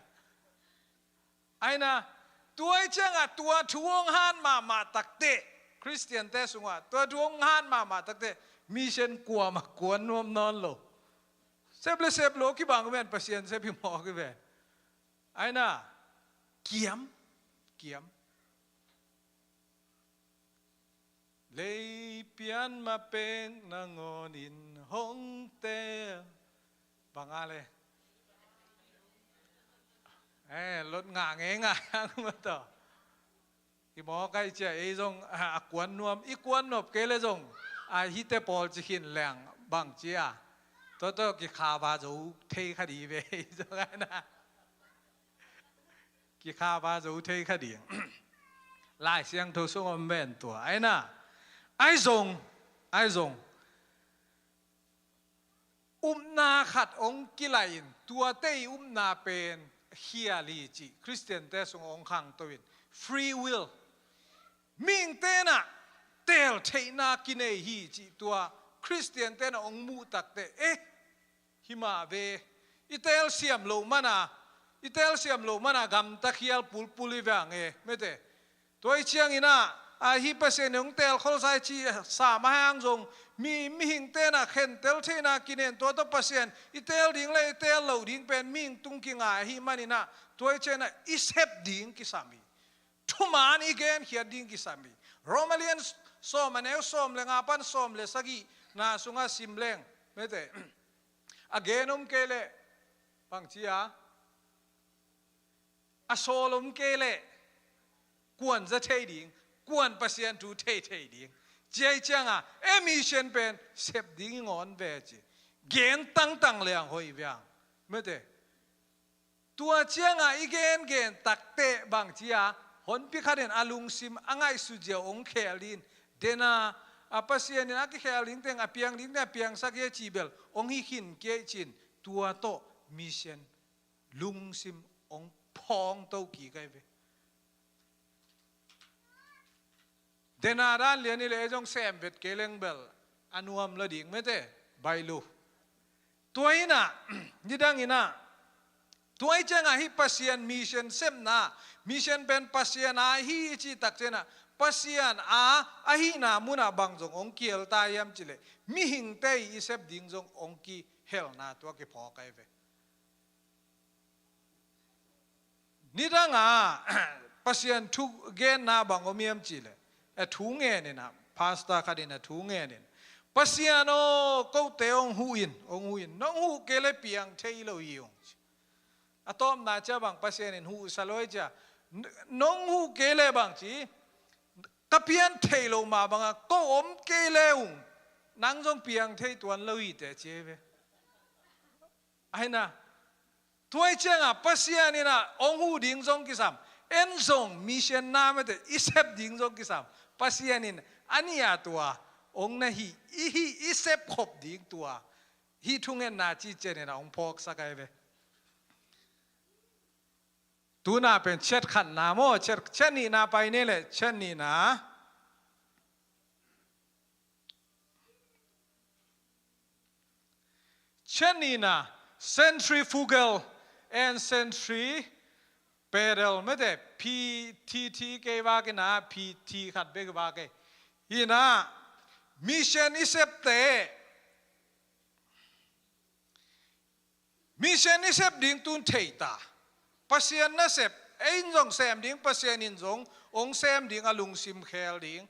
Aina, tua i cianga tua thu hong han mahmah takte, Khristiante sungah tua thu hong han mahmah takte, mission kuamah kuan nuam nawn lo. Sep le sep lo kibang ven, Pasian sep hi mawk hi ven. Aina, kiam, kiam. Leipian ma pek nangawnin hong teel. Banga le. Eh, lot ngah ngei ngai ang ma tawh. I mawk ai cia ei zong a kuan nuam, i kuan nop kei le zong a hite pawl ci khin leng bang cia. Toto kikhava zo thei kha di ve ei zong aina. Kikhava zo thei kha ding. Lai Siangtho sung om ven tua. Aina, ai zong, ai zong. Upna khat ong kilai in, tuate i upna pen khial hi cih, Khristiante sung ong khangto in. Free will. Mihingte na teel theihna kinei hi cih tua, Khristiante na ong muh takte. Eh, hi mah ve. I telsiam lo mana, i telsiam lo mana gamta khial pulpul i vang e, mete. Tua i ciangin ah, a hi Pasian in hong telkhol sai ci sa mah hang zong, mi, mihingte na khentel theihna kinen tua tawh Pasian, i tel ding le i tel lo ding pen mihing tung kingai ahi manin ah, tua i ciangin ah i sep ding kisam hi. Thuman i genkhiat ding kisam hi. Roma lian sawm a neu sawm le nga pan sawm le sagih na sungah sim leng, mete. A gen om kei leh, bang ci a, a sawl om kei leh, kuan za thei ding, kuan Pasian thu thei thei ding. Cia i cianga, e mission pen, sep ding i ngawn ve ci. Gen tangtang liang hoih viang. Mete. Tua cianga i gengen takte bang cia, honpi khatin a lungsim a ngaihsut ziau ong khel din. Dena, a Pasian in a kikhel ding teng, a piang ding teng, a piangsak hi a ci bel, ong hi khin kei cin, tua tawh mission lungsim ong phawng to kik ai ve. Dena dan lian i le zong sem vet kei leng bel a nuam la ding mete, baih lo. Tua inah, nidang inah, tua i ciangah hi Pasian mission sepna, mission pen Pasian a hi i cih tak ciangah, Pasian a, ahihna munah bang zong ong kiel ta hiam cileh, mihingte i sep ding zong ong kihelna tua kiphawk ai ve. Nidanga Pasian thu genna bang om hiam cileh, a thu ngen inah, pastor khat in a thu ngen in, Pasian aw, kote ong huh in, ong huh in, nong huh kei le piang thei lo hi ung. A tawpna cia bang Pasian in huh sa lo hi cia, nong huh kei le bang ci, ka pian thei lo mah banga ko om kei le ung, nang zong piang thei tuan lo hi te ci ve. Aina, tua i ciangah Pasian inah ong huh ding zong kisam, en zong mission na mete i sep ding zong kisam. Pasian in a nih a tua ong na hi, i hi i sep khop ding tua, hi thungetna ci cian inah ong phawksak ai ve. Tuna pen chet khatna maw, chet, chet nihna pai ni le, chet nihna. Chet nihna, centrifugal and centripetal, mete, P T T kei vak inah, P T khat bek vak ei. Inah, mission i septe, mission i sep ding tun thei ta. Pasian na sep, ei in zong sem ding, Pasian in zong ong sem ding, a lungsim khel ding.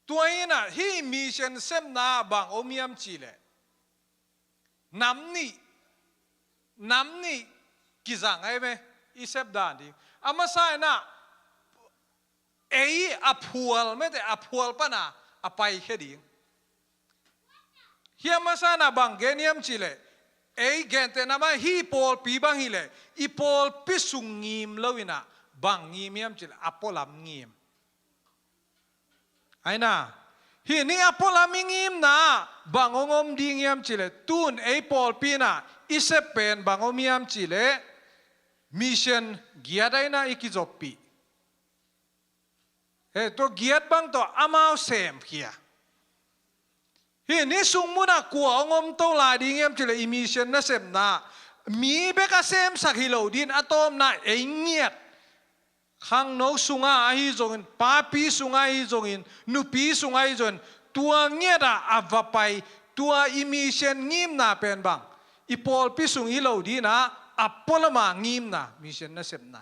Tua inah hi mission sepna bang om hiam cileh, nam nih, nam nih kizang ai ve, i sep dan ding. A masa inah, ei a phual mete, a phual pana a paikhia ding. Hiam masa na bang gen hiam cileh, ei gentehna mah hi pawlpi bang hileh, i pawlpi sung ngim lo inah, bang ngim hiam cileh, a pualam ngim. Aina, Hih ni a pualam i ngimna bang hong om ding hiam cih leh, tun ei pawlpi in ah i sep pen bang om hiam cih leh, mission giat ah in ah i kizoppih. He, tua giat bang tawh amau semkhia. Hih ni sung mun ah kua hong om to lai ding hiam cih leh, i mission nasepna mi bek a semsak hi lo ding, a tawpna ei ngiat. Khangno sungah ahi zongin, papi sungah ahi zongin, nupi sungah ahi zongin, tua ngiat ah a va pai, tua i mission ngimna pen bang, i pawlpi sung hi lo ding ah, a pualam a ngimna, mission nasepna.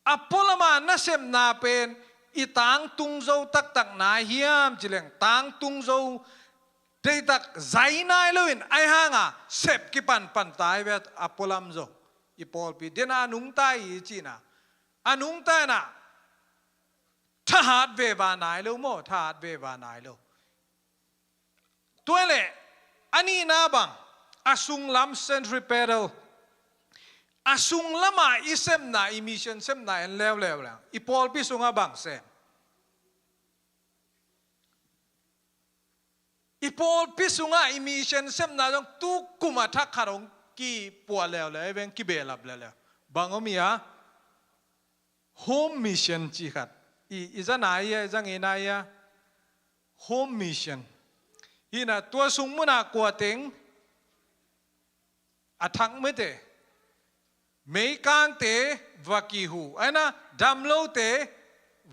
A pualam a nasepna pen i tangtung zo taktak na hiam cih leng, tangtung zo deihtak zai nai loin, ahih hang a sep kipanpan ta hi ve, a pualam zong. I pawlpi den a nungta hi cihna, a nungta in ah thahat veva nai lo maw, thahat veva nai lo. Tua leh a nihna bang, a sunglam, centripetal, a sunglam a i sepna, i mission sepna en leuleu leng, i pawlpi sungah bang sem? I pawlpi sungah i mission sepna zong tu kum a thak khat hong kipuah leuleu, ei veng kibehlap leuleu. Bang om hi a? Home mission cih khat. I, i za nai a, i za ngei nai a? Home mission. Hi in ah tua sung mun ah kua teng a thak mete, meikangte va kihu, ahih in ah damlote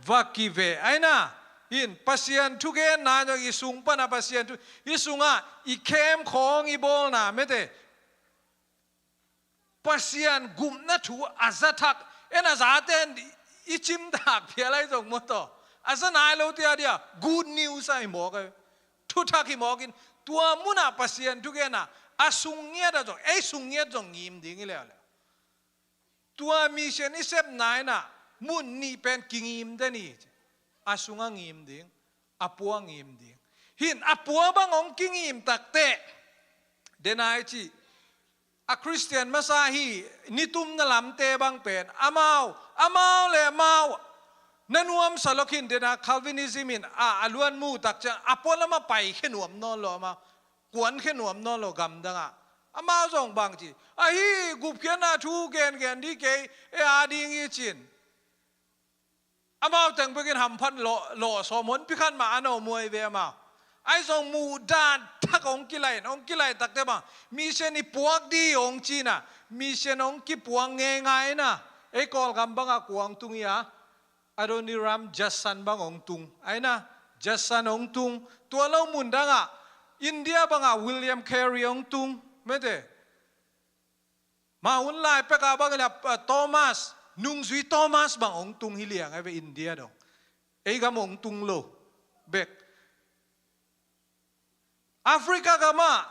va kiveh, ahih in ah, hi in Pasian thugenna zong i sung pan a Pasian thu, i sungah i khemkhawng i bawlna mete, Pasian gupna thu a za thak, en a zate in i cimtak phial ahi zong maw taw, a za nai lote a dia good news ahi mawk a, thuthak hi mawk in, tua mun ah Pasian thugenna a sung ngiat ah zong, ei sung ngiat zong ngim ding hi leuleu. Tua mission i sepna in ah mun nih pen kingim den hi. A sungah ngim ding, a pua ngim ding. Hi in a pua bang hong kingim takteh, den a i cih, a Khristian masa hi, nitumna lamte bang pen, amau, amau le amau na nuamsa lawk hi in, den a Calvinism in a, a luan mu tak ciang a pualam ah paikhia nuam nawn lo, amau kuankhia nuam nawn lo gamdang ah. Amau zong bang ci, ahi, gupkhiatna thu gengen ding kei, ei a ding hi ci in. Amau teng bekin hamphat lawh, lawh sawm honpi khat mah a na om uh hi ve amau. Ahi zong muhdan thak hong kilai in, hong kilai takteh bang, mission i puak ding hong ci in ah, mission hong kipuak ngeingai in ah, ei Kawlgam bangah kua hong tung hi a, Adoniram Judson bang hong tung, ahih in ah, Judson hong tung, tua lo mundang ah, India bangah William Carey hong tung, mete. Mah hun lai pek ah bang hi leh, ah, Thomas, nungzui Thomas bang hong tung hi liang ahi ve India dong. Ei gam hong tung lo bek. Africa gam ah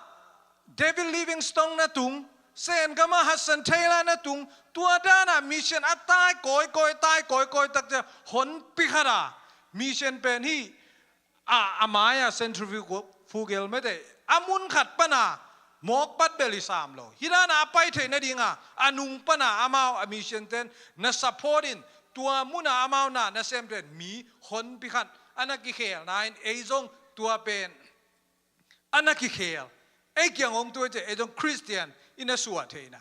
David Livingstone na tung, Sen gam ah Hudson Taylor na tung, tua dan ah mission a tai kawikawi, tai kawikawi tak ciang honpi khat ah mission pen hi a, a mai ah centrifugal mete, a mun khat pan a mawk pat bel hi sam lo. Hi dan a a pai theih nading a, a nung pan a amau a mission ten na support in, tua mun a amau na, na sem ten mi honpi khat a na kikhelna in ei zong tua pen a na kikhel. Ei kiang hong tung ciang ei zong Khristian i na suah theihna.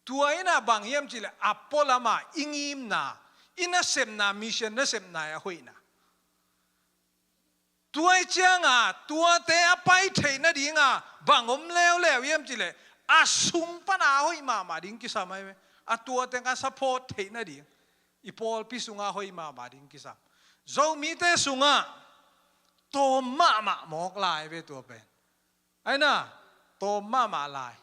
Tua in ah bang hiam cih leh a pualam a i ngimna, i nasepna, mission nasepna a hoihna. Tua i ciang a, tuate a pai theih nading a bang om leuleu hiam cih leh, a sung pan a hoih mahmah ding kisam ahi ve. A tua teng a support theih nading, i pawlpi sungah hoih mahmah ding kisam. Zomite sungah tawm mahmah mawk lai ve tua pen. Ahi na, tawm mahmah lai.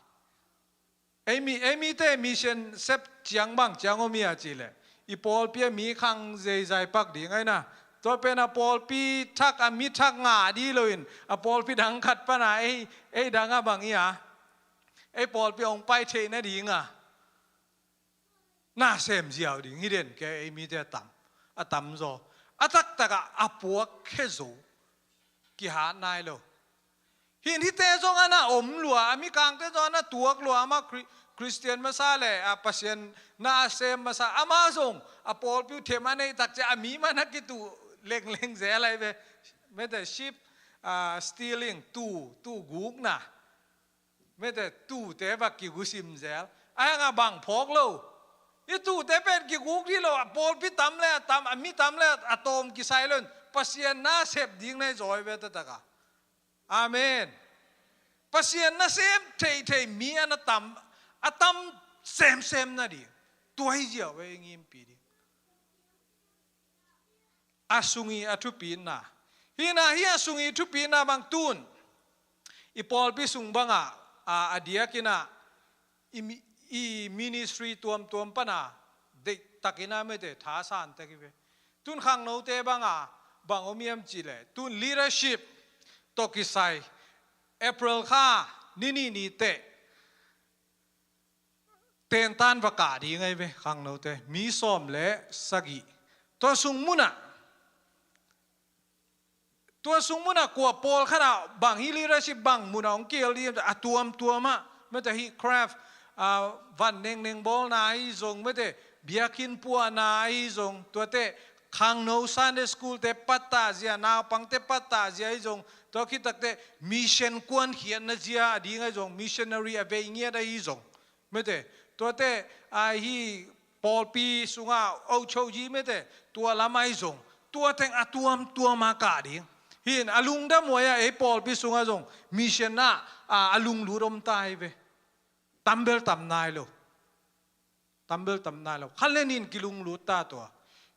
Ei mi, ei mite mission sep ciang bang ciang om hi a cih leh, i pawlpi ah mi khang zeizai pak ding ahi na. Tua pen a pawlpi thak a mi thak ngah ding lo in, a pawlpi dang khat pan a ei, ei dang ah bang hi a, ei pawlpi hong pai theih nading a na sem ziau ding hi den ke, ei mite a tam, a tam zaw. A taktak ah a puak khe zo, kihat nai lo. Hi in hihte zong a na om lua, a mikangte zong a na tuak lua, amah Khri-, Khristian masa le a Pasian na a sem masa, amah zong a pawlpi uh them a neih tak ciang a mi mah na kituh lengleng zel ahi ve. Mete sheep ah, stealing, tu, tu gukna. Mete tute va kigusim zel. Ahi hang a bang phawk lo. I tute pen kiguk dih lo, a pawlpi tam le a tam, a mi tam le a tawm kisai lo in Pasian na sep ding na hi zaw hi ve taktak a. Amen. Pasian nasem theithei mi a na tam, a tam semsem nading. Tua hi ziau e, i ngimpi ding. A sung i a thupitna. Hi na hi a sung i thupitna bang tun. I pawlpi sung bangah, a, a diakin ah, i mi-, i ministry tuamtuam pan a, deihtakin a mete thasan tek hi ve. Tun khangnote bangah, bang om hiam cih leh, tun leadership tawh kisai, April kha, ni nih ni teh, tentan va kah ding ahi ve, khangnote, mi sawm le sagih. Tua sung munah, Tua sung munah kua pawlkhat ah bang hi leadership bang munah hong kihel ding a tuamtuam ah, mete hi craft, ah, van nengneng bawlna ahi zong, mete biakinn puahna ahi zong, tuate khangno Sunday school te pattah zia, naupangte pattah zia ahi zong, tua khit takteh mission kuankhiatna zia a ding ahi zong, missionary a vei ngiat ahi zong. Mete, tuate, a hi pawlpi sungah ochoji mete, tua lam ahi zong, tua teng a tuamtuam a kah ding. Hi in a lungdam huai a, ei pawlpi sungah zong, mission ah, a, a lunglut om ta hi ve. Tambel tam nai lo. Tambel tam nai lo. Kha le nih in kilunglut ta tua.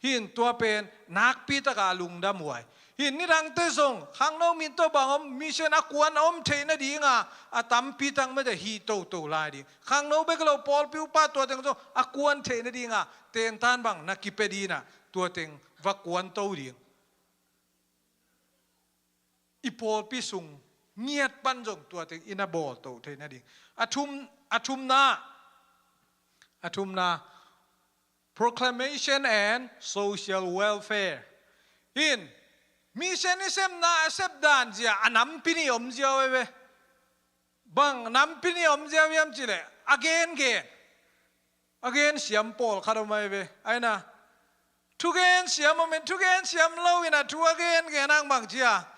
Hi in tua pen nakpi taka a lungdam huai. Hi in nidangte zong, khangno min tawh bang om, mission a kuan a om theih nadinga, a tampi tak mete hi toto lai ding. Khangno bek lo pawlpi upa tua teng zong, a kuan theih nadinga, tentan bang na kipia ding a, tua teng va kuan to ding. I pawlpi sung ngiat pan zong tua teng i na bawl to theih nading. A thum, a thumna, a thumna, proclamation and social welfare. Hi in, mission i sepna, a sep dan zia, a nampi nih om ziau ahi ve. Bang nampi nih om ziau hiam cih leh, a gengen. A gensiam pawlkhat om ahi ve. Ahi na. Thugensiam om in, thugensiam lo in a thu a gengen hang bang ci a.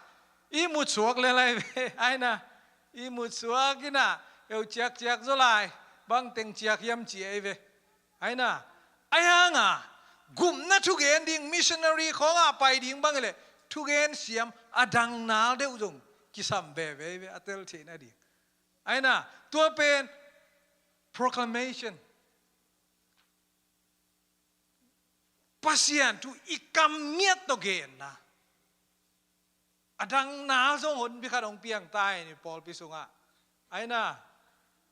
I mutsuak lel ahi ve. Ahi na. I mutsuak in a. Eu ciakciak zaw lai. Bang teng ciak hiam ci ahi ve. Ahi na. Ahi hang a. Gupna thugen ding, missionary khawng a pai ding bang hi leh. Thugensiam a dang nal deuh zong. Kisam veve ahi ve. A tel theihna ding. Ahi na. Tua pen. Proclamation. Pasian thu i kam ngiat tawh genna. A dang nal zong honpi khat hong piang ta hi ni pawlpi sungah. Ahi na,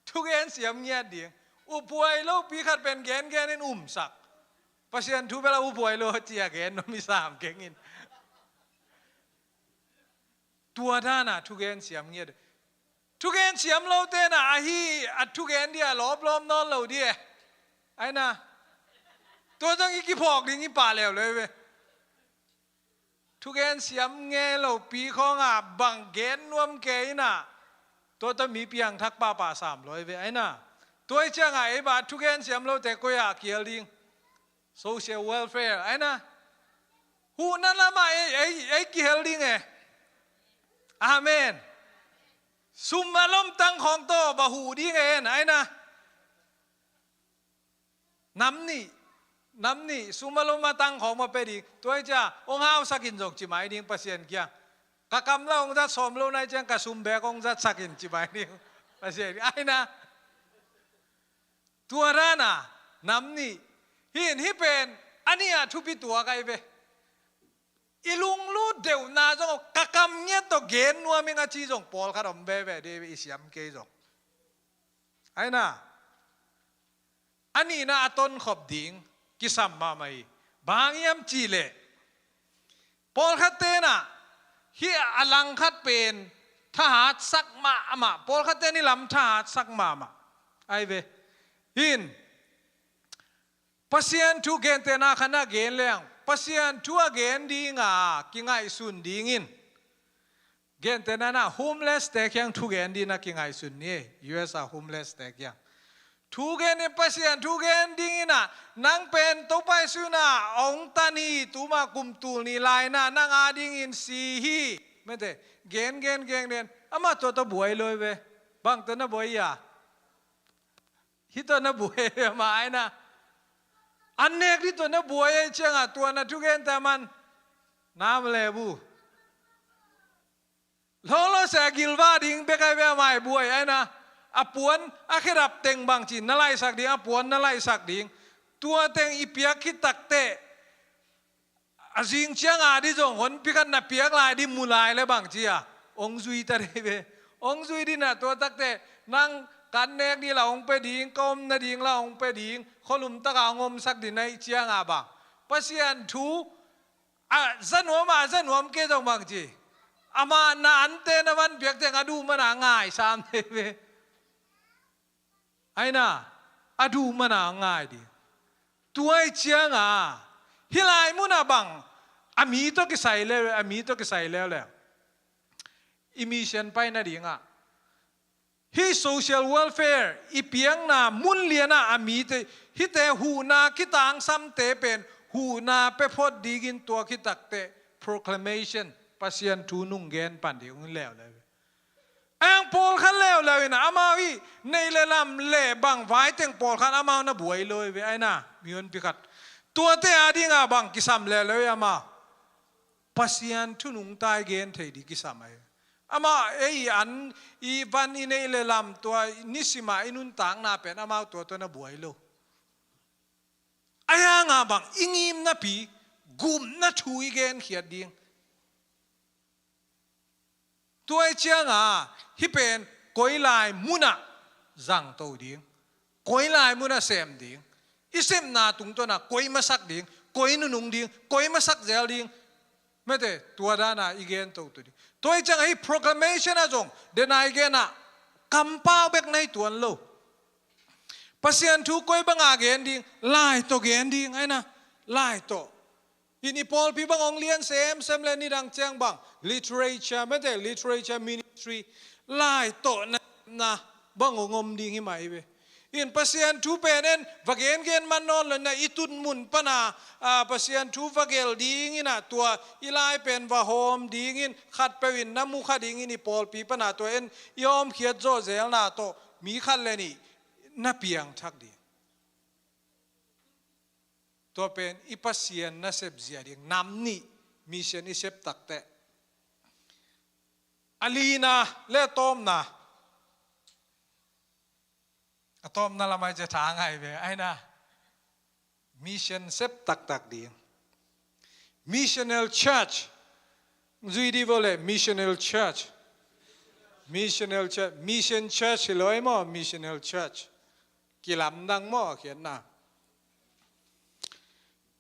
thugen siam ngiat ding. Uphuai lopi khat pen gengen in umsak. Pasian thu bel a uphuai lo ci a gen nuam i sam keng in. Tua dan a thugen siam ngiat. Thugen siam lote na ahi a thugen dia lawplawm nawn lo di e. Ahi na. Tua zong i kiphawk ding i pah leuleu ve. Thugen siam ngei lopi khawng a bang gen nuam kei in a. Tua tawh mi piangthak pahpah sam lo hi ve ahi na. Tua hi ciang a ei bang thugen siam lote koi ah kihel ding. Social welfare, ahi na. Huhna lamah ei, ei, ei kihel ding e. Amen. Sum a lomtang khawng tawh bang huh ding e, ahi na. Nam nih, nam nih, sum a lomtang khawng bang pia ding. Tua hi ciang, hong hausak in zong ci mai ding Pasian kiang. Ka kam la hong zat sawm lo nai ciang, ka sum bek hong zatsak in ci mai ding. Pasian, ahi na. Tua dan a, nam nih. Hi in hih pen, a nih a thupi tuak ahi ve. I lunglut deuhna zong, ka kam ngiat tawh gen nuam ing a ci zong, pawlkhat om veve, de i siam kei zong. Ahi na. A nihna a tonkhop ding, kisam mahmah hi. Bang hiam cih leh. Pawlkhat te na, hih a langkhat pen, thahatsak mahmah. Pawlkhat te ni lam thahatsak mahmah. Ahi ve. Hi in, Pasian thu gentehna khat na gen leng. Pasian thu a gen ding a, kingaihsun ding in. Gentehna na homeless te kiang thugen ding na kingaihsun ni, U S a homeless te kiang. Thu gen in, Pasian thu gen dingin ah, nang pen Topa Jesu in ah hong tan hi, tuma kum tul nih lai-in ah nang adingin si hi. Mete, gen, gen, gen, gen. Amah tua tawh buai lo hi ve. Bang tawh na buai a? Hih tawh na buai hi ve, amah in ah. An nek ding tawh na buai ahih ciangah tua na thugente a man. Nam le bu. Lawlaw se a gilvah ding bek ahi ve, amah i buai ahi na. A puan, a khedap teng bangci na laihsak ding, a puan na laihsak ding. Tua teng i piak khit takteh, a zing ciang a ding zong honpi khat na piak lai ding mu lai leh bangci a, hong zui ta ding ve. Hong zui ding a, tua takteh nang ka an nek ding la hong pia ding, ka om nading la hong pia ding, khualum tak a hong omsak ding na hih ciang a bang, Pasian thu a za nuam a, a za nuam kei zong bangci, amah na ante na van piak teng a duh man a ngai sam ding ve. Ahi na, a duh man a ngai ding. Tua ahih ciang a, hih lai mun ah bang, a mi tawh kisai leuleu, a mi tawh kisai leuleu, i mission pai nading ah, hih social welfare i piakna mun lian ah a mite, hihte huhna kitangsamte pen huhna pia phot dingin tua khit takteh proclamation, Pasian thu nung gen pan ding hong leuleu. Ahi hang pawlkhat leuleu in amau i neih le lam le bang vai teng pawlkhat amau na buai lo hi ve, ahi na, mi honpi khat. Tuate ading a bang kisam leuleu hi amau. Pasian thu nungta i gen thei ding kisam ahi. Amau ei an, i van, i neih le lam, tua nisim a i nuntakna pen amau tua tawh na buai lo. Ahi hang a bang i ngim napi gupna thu i genkhiat ding. Tua ahih ciang a, hih pen koi lai mun ah zangto ding, koi lai mun ah sem ding, i sepna tungtawn ah koi masak ding, koi nunung ding, koi masak zel ding. Mete, tua dan a i gento tu ding. Tua ahih ciang a hih proclamation ah zong, den a i gen ah, kampau bek na hi tuan lo. Pasian thu koi bang a gen ding, lai tawh gen ding, ahi na, lai tawh. In i pawlpi bang hong lian semsem le nidang ciang bang, literature, mete, literature ministry, lai tawh na, na bang hong om ding hi mah hi ve. In Pasian thu pen en va gengen man nawn lo in ah, i tun mun pan a, a, Pasian thu va gelh dingin ah, tua i lai pen va hawm dingin, khatpeuh in na mu kha dingin i pawlpi pan a tua en i hawmkhiat zawh zelna tawh mi khat le nih na piangthak ding. Tua pen i Pasian nasep zia ding, nam nih mission i sep takteh. A lina le a tawpna. A tawpna lam ah i cia tha ngai ve, ahi na. Mission sep taktak ding. Missional church. Zui dih vawleh missional church. Missional church. Mission church hi lo ei maw, missional church. Kilamdang maw, a khiatna.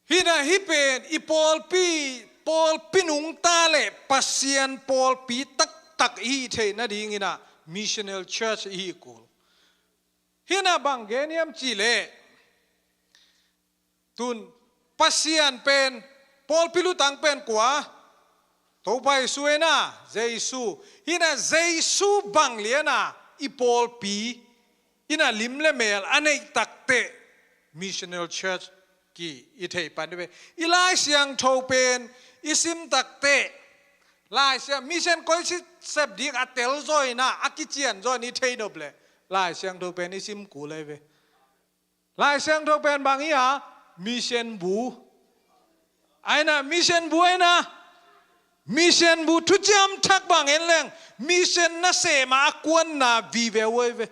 Hi na, hih pen i pawlpi, pawlpi nungta le Pasian pawlpi taktak i hih theih nadingin ah missional church i hih kul. Hi na, bang gen hiam cih leh, tun Pasian pen, pawlpi lutang pen kua? Topa Jesu hi na, Jesu. Hi na, Jesu bang lian a i pawlpi in ah lim le mel a neih takteh missional church ki i theih pan dih ve. I Lai Siangtho pen i sim takteh, Lai Siang, mission koi sep ding a tel zaw in ah, a kician zaw in i thei nop leh Lai Siangtho pen i sim kul ei ve. Lai Siangtho pen bang hi a? Mission bu. Ahi na, mission bu ahi na. Mission bu, thuciam thak bang en leng, mission nasem a kuanna vive uh ei ve.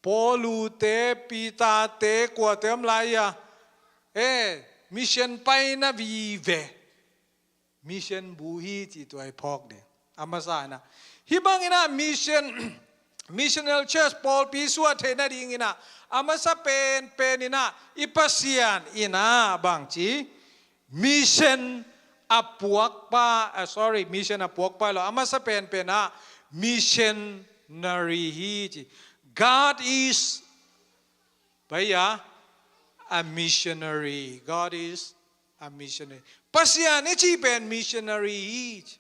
Paulu te, Peter te, kuate om lai a, eh, mission paina vive. Mission bu hi cih tua i phawk ding. A masa in ah, hih bangin ah mission, missional church pawlpi suah theih nadingin ah, a masa penpen in ah i Pasian in ah bangci, mission a puakpa, ah, sorry, mission a puakpa hi lo, a masa penpen ah missionary hi ci. God is, pai a, a missionary. God is a missionary. Pasian i cih pen missionary hi ci.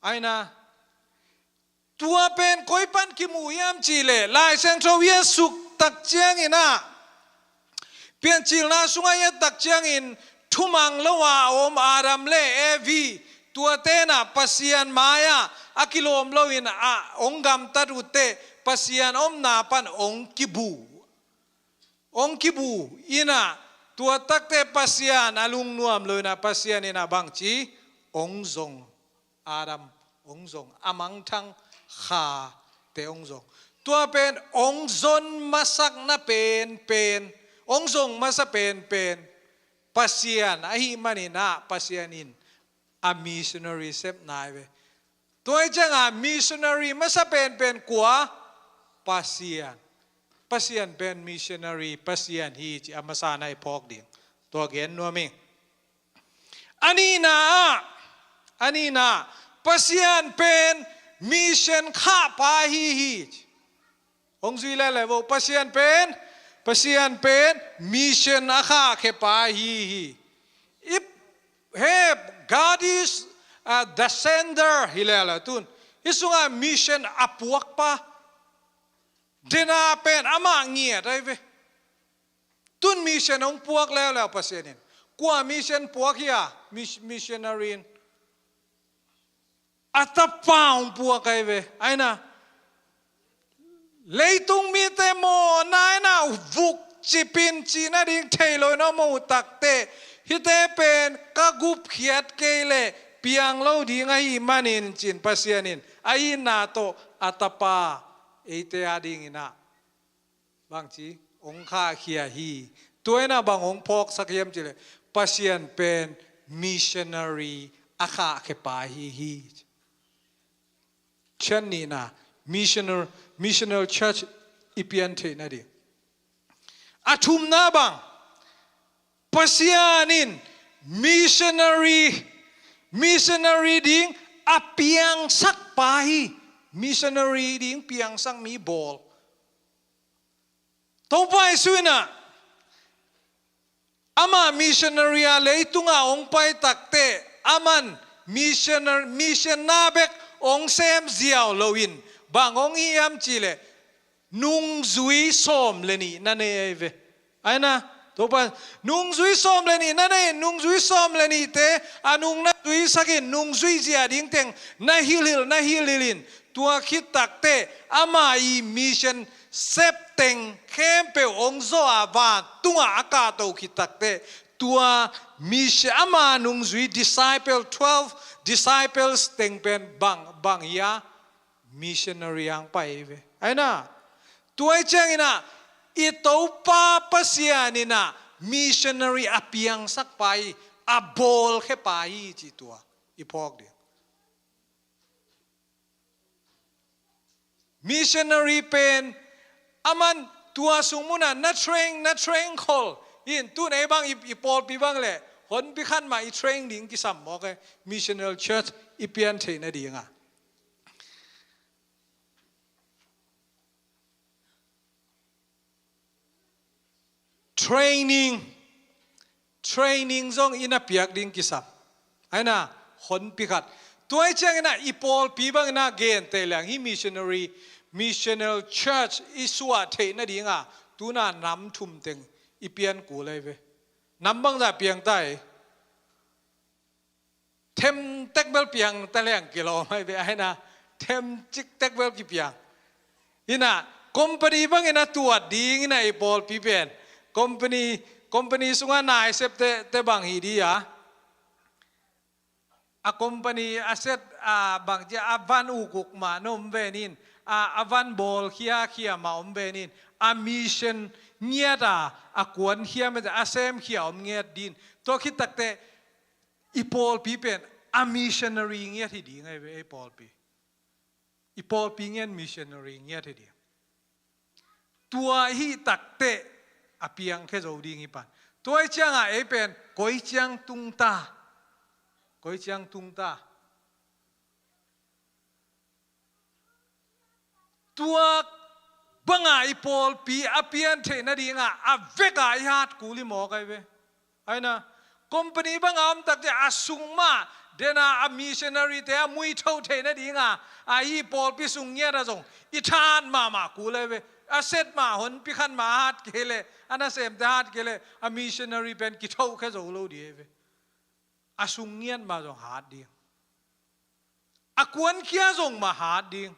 Ahi na, Tua pen koi pan kimu hiam cih leh, Lai Siangtho i et suk tak ciangin ah, Piancilna sungah i et tak ciangin, thumang lo a om Adam le Evi, tuate in ah Pasian mai-ah a kilawm loin ah hong gamtat uh teh, Pasian omna pan hong kibu, hong kibu in ah, tua tak teh Pasian a lungnuam lo in ah, Pasian in ah bangci, hong zong, Adam hong zong, a mangthang khate hong zong. Tua pen hong zon masakna penpen, hong zong masa penpen Pasian ahih manin ah, Pasian in a missionary sep nai ve. Tua ahih ciangin missionary masa penpen kua? Pasian. Pasian pen missionary Pasian hi cih a masa na i phawk ding. Tua gen nuam ing. A nihna ah, a nihna, Pasian pen mission khahpa ahi hi. Hong zui leuleu vo, Pasian pen, Pasian pen mission a khahkhepa ahi hi. I he, God is, uh, the sender hi leuleu tun. Hih sungah mission a puakpa. Dena pen amah ngiat ahi ve. Tun mission hong puak leuleu Pasian in. Kua mission puak hi a, mis-, missionary in. A tapa hong puak ahi ve. Aina, leitung mite mawhna in ah vukcip in cih nading thei lo in om uh tak teh, hihte pen ka gupkhiat kei leh piang lo ding ahih manin ci-in Pasian in a itna tawh a tapa eite adingin ah bangci, hong khahkhia hi. Tua in ah bang hong phawksak hiam cih leh, Pasian pen missionary a khahkhepa ahi hi. Ciang nihna, missional, missional church i pian theih nading. A thumna bang, Pasian in missionary, missionary ding a piangsakpa hi. Missionary ding piangsak mi bawl. Topa Jesu in ah, ama missionary a leitungah hong pai tak teh, aman missionary, mission na bek hong sem ziau loin, bang hong hi hiam cih leh, nungzui sawm le nih na nei ahi ve. Aina, Topa, nungzui sawm le nih na nei, nungzui sawm le nihte a nung na zuisak in, nungzui zia ding teng na hilhhilh, na hilhhilh in, tua khit tak teh ama i mission sep teng khempeuh hong zawh a, vantungah a kahto khit tak teh, tua mission, ama nungzui disciple, twelve disciples teng pen bang, bang hi a, missionary hong pai hi ve. Aina, tua ahih ciangin ah, i Topa Pasian in ah missionary a piangsakpa hi, a bawlkhepa hi cih tua i phawk ding. Missionary pen, aman tua sung munah na train, na train khol in, tun ei bang i, i pawlpi bang leh honpi khat mah i train ding kisam mawk e, missional church i pian theih nadingah. Training, training zong i na piak ding kisam. Aina, honpi khat. Tua ahih ciangin ah i pawlpi bangin ah genteh leng, hih missionary, missional church i suah theih nadingah, tun ah nam thum teng i pian kul ahi ve. Nam bangzah piang ta ei? Them tek bel piang ta leng kilawm ahi ve, aina, them cik tek bel kipiang. Ina, company bangin a tuat ding ina i pawlpi pen. Company, company sungah naisep te, te bang hi di a. A company a set, a bang ci a, a van ukuk mah na om ven in. A, a van bawlkhia khia mah om ven in. A mission ngiat a, a kuankhia mah a semkhia om ngiat din. Tua khit tak teh, i pawlpi pen a missionary ngiat hi ding ahi ve, ei pawlpi. I pawlpi ngiat missionary ngiat hi ding. Tua ahih tak teh a piangkhia zo ding hi pan. Tua ahih ciangah ei pen koi ciang tung ta? Koi ciang tung ta? Tua bangah i pawlpi a pian theih nadingah a vekah i hat kul hi mawk ahi ve. Aina, Company banga om tak ciang a sung mah dena a missionary te a muitho theih nadinga, a i pawlpi sung ngiat ah zong i thahat mahmah kul ahi ve. A set mah, honpi khat mah a hat kei leh, a nasemte hat kei leh, a missionary pen kithokhia zo lo ding ahi ve. A sung ngiat mah zong hat ding. A kuankhia zong mah hat ding.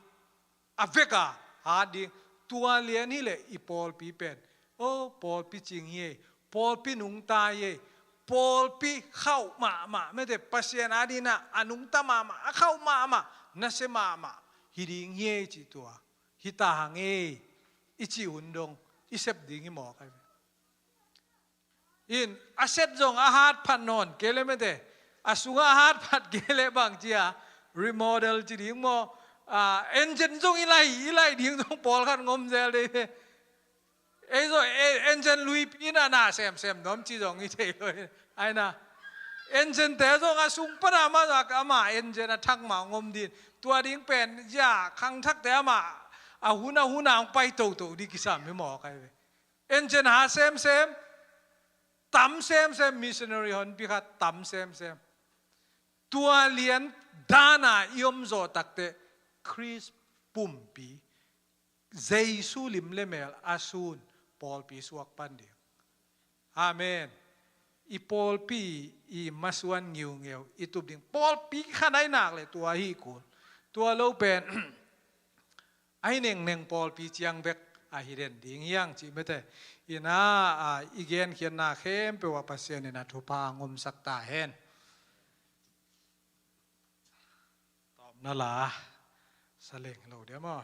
A veka hat ding. Tua lian hileh i pawlpi pen, aw, pawlpi cing hi ei, pawlpi nungta hi ei, pawlpi khauh mahmah, mete, Pasian adinah a nungta mahmah, a khauh mahmah, nasia mahmah hi ding hi ei cih tua. Hi ta hang ei i cih hun dong i sep ding hi mawk ahi ve. In, a set zong a hat phat nawn kei leh, mete, a sungah a hat phat kei leh bang ci a, remodel ci ding maw? Ah, engine zong i lai, i lai ding zong pawlkhat ngom zel dei ve. Ei zong, e, engine luipi in a na semsem nuam ci zong i thei lo. Ai na. Engine te zong a sung pana mah zong ama engine a thak mah ngom ding. Tua ding pen zia khangthakte amah a hun a hun a hong pai toto ding kisam hi mawk ahi ve. Engine hat semsem, tam semsem, missionary honpi khat tam semsem. Tua lian dana i om zawh takteh Khrist pumpi, Jesu lim le mel a sun pawlpi suak pan ding. Amen. I pawlpi i masuan ngiungeu i tup ding. Pawlpi khat ahi nak leh tua hi kul. Tua lo pen ahi nengneng pawlpi ciang bek ahi den ding hi hang cih mete. Ina, a, i genkhiatna khempeuh ah Pasian in a thupha hong omsak ta hen. Tawpna la sa leng lo dia maw?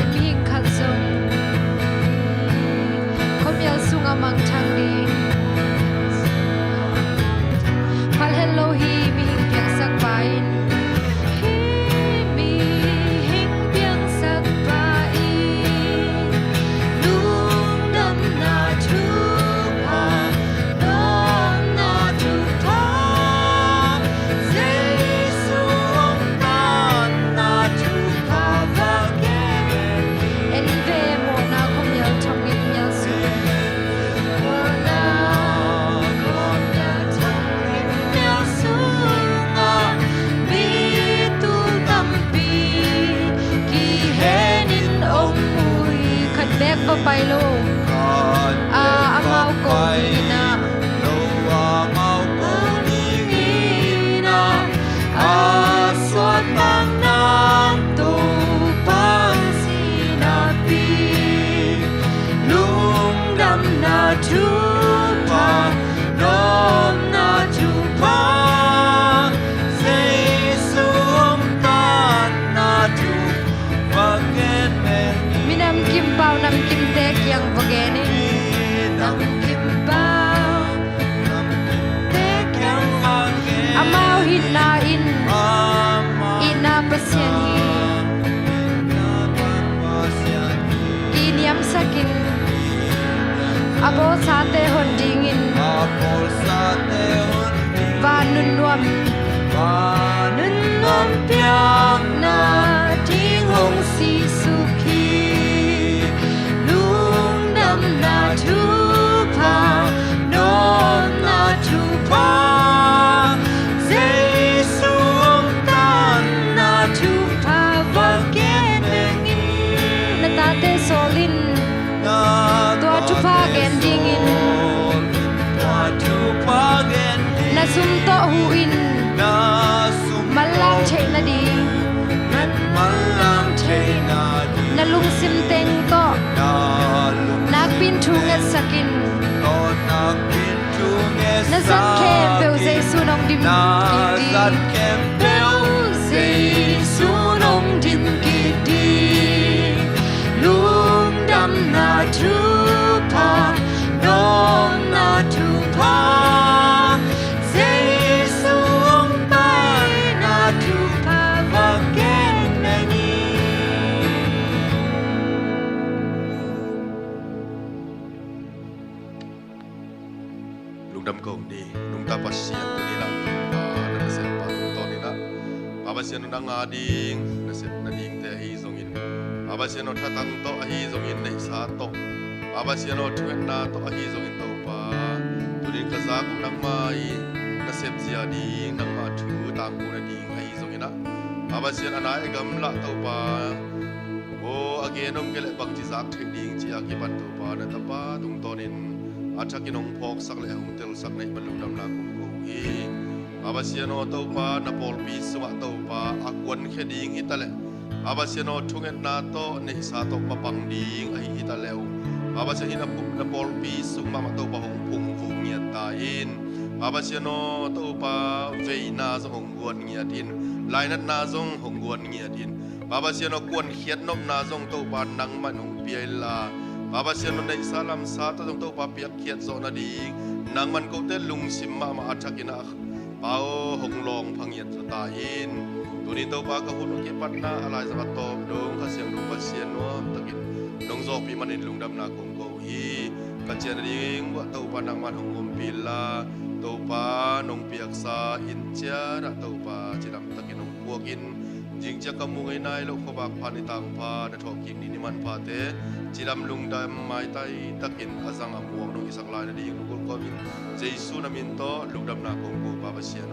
Mihing khat zong khuamial sungah mangthang ding. Phal het lo hi mihing piangsak pa in. Hi mihing piangsak pa in lungdamna thupha, lungdamna thupha, Jesu omdanna thupha va gen. En ve mawhna khuamial thong in mial sung. Mawhna khuamial thong in mial sungah mi tul tampi kihenin om uh hi. Khat beek va pai lo. A, amau kong in ah. A suahtakna Topa sinapi, lungdamna thupha, lawmna thupha, Jesu omdanna thupha va gen meng. Minam kimpau namkimte kiang va gen in. Minam kimpau Amau hinna in itna Pasian hi. Kiniamsak in a bawlsate hon dingin van nunnuam, van nunnuam piakna ding hong sisuk hi. Lungdamna thupha, lawmna thupha, Jesu omdanna thupha va gen meng in. Na tate sawl in tua thupha gen dingin, na sum tawh huh in, manlang theih nading, na lungsim teng tawh nakpi in thu ngetsak in. Na zat khempeuh Jesu in hong dim kik ding. Khempeuh Jesu nong dim kik ding, lungdamna thupha, nuamna thupha, Jesu hong paina thupha va gen ni. Lungdam ko ni, nungta Pasian, tuni in ah Pa, na nasem Pa tungtawn in ah, Pa Pasian aw, nang a ding nasep nadingte ahi zongin, Pa Pasian aw, thatang tawh ahi zongin, neihsa tawh, Pa Pasian aw, thungetna tawh ahi zongin Topa, tuni in ka zak uh nangmah i nasep zia ding, nangmah thu tangko nading ahi zongin ah, Pa Pasian, a nai a gamla Topa aw, a gen om kei leh bangci zak theih ding ci-a kipan Topa, na tapa tungtawnin a thakin hong phawksak le hong telsak na hih man lungdamna kong ko hi. Pa Pasian aw Topa, na pawlpi sungah Topa a kuankhia ding hi ta leh, Pa Pasian aw, thungetna tawh neihsa tawh mapang ding ahi hi ta leh uh, Pa Pasian, hih na pawlpi sung mahmah Topa hong phungvuh ngiat ta in. Pa Pasian aw Topa, veina zong hong guan ngiat in, lainatna zong hong guan ngiat in. Pa Pasian aw, kuankhiat nopna zong Topa nangman hong pia inla, Pa Pasian aw, neihsa lamsa tawh zong Topa piakkhiat zawh nading nangman kote lungsim mahmah a thakin ah Pa aw, hong lawng phangiat zaw ta in. Tuni in Topa, ka hun uh kipatna a laizang a tawp dong Kha Siangtho Pasian nuamtakin nong zawhpih manin lungdamna kong ko hi. Ka ciah nading uah Topa nangman hong ompih inla, Topa nong piaksa inn ciat ah Topa cidamtakin hong puak in. Zing ciang ka mu ngei nai loh khuavak pha ni tangpha, na thawhkik ni ni manphate cidam lungdam maitai takin a zang a muak nong hisak lai nading lungkul kawmin, Jesu na min tawh lungdamna kong ko, Pa Pasian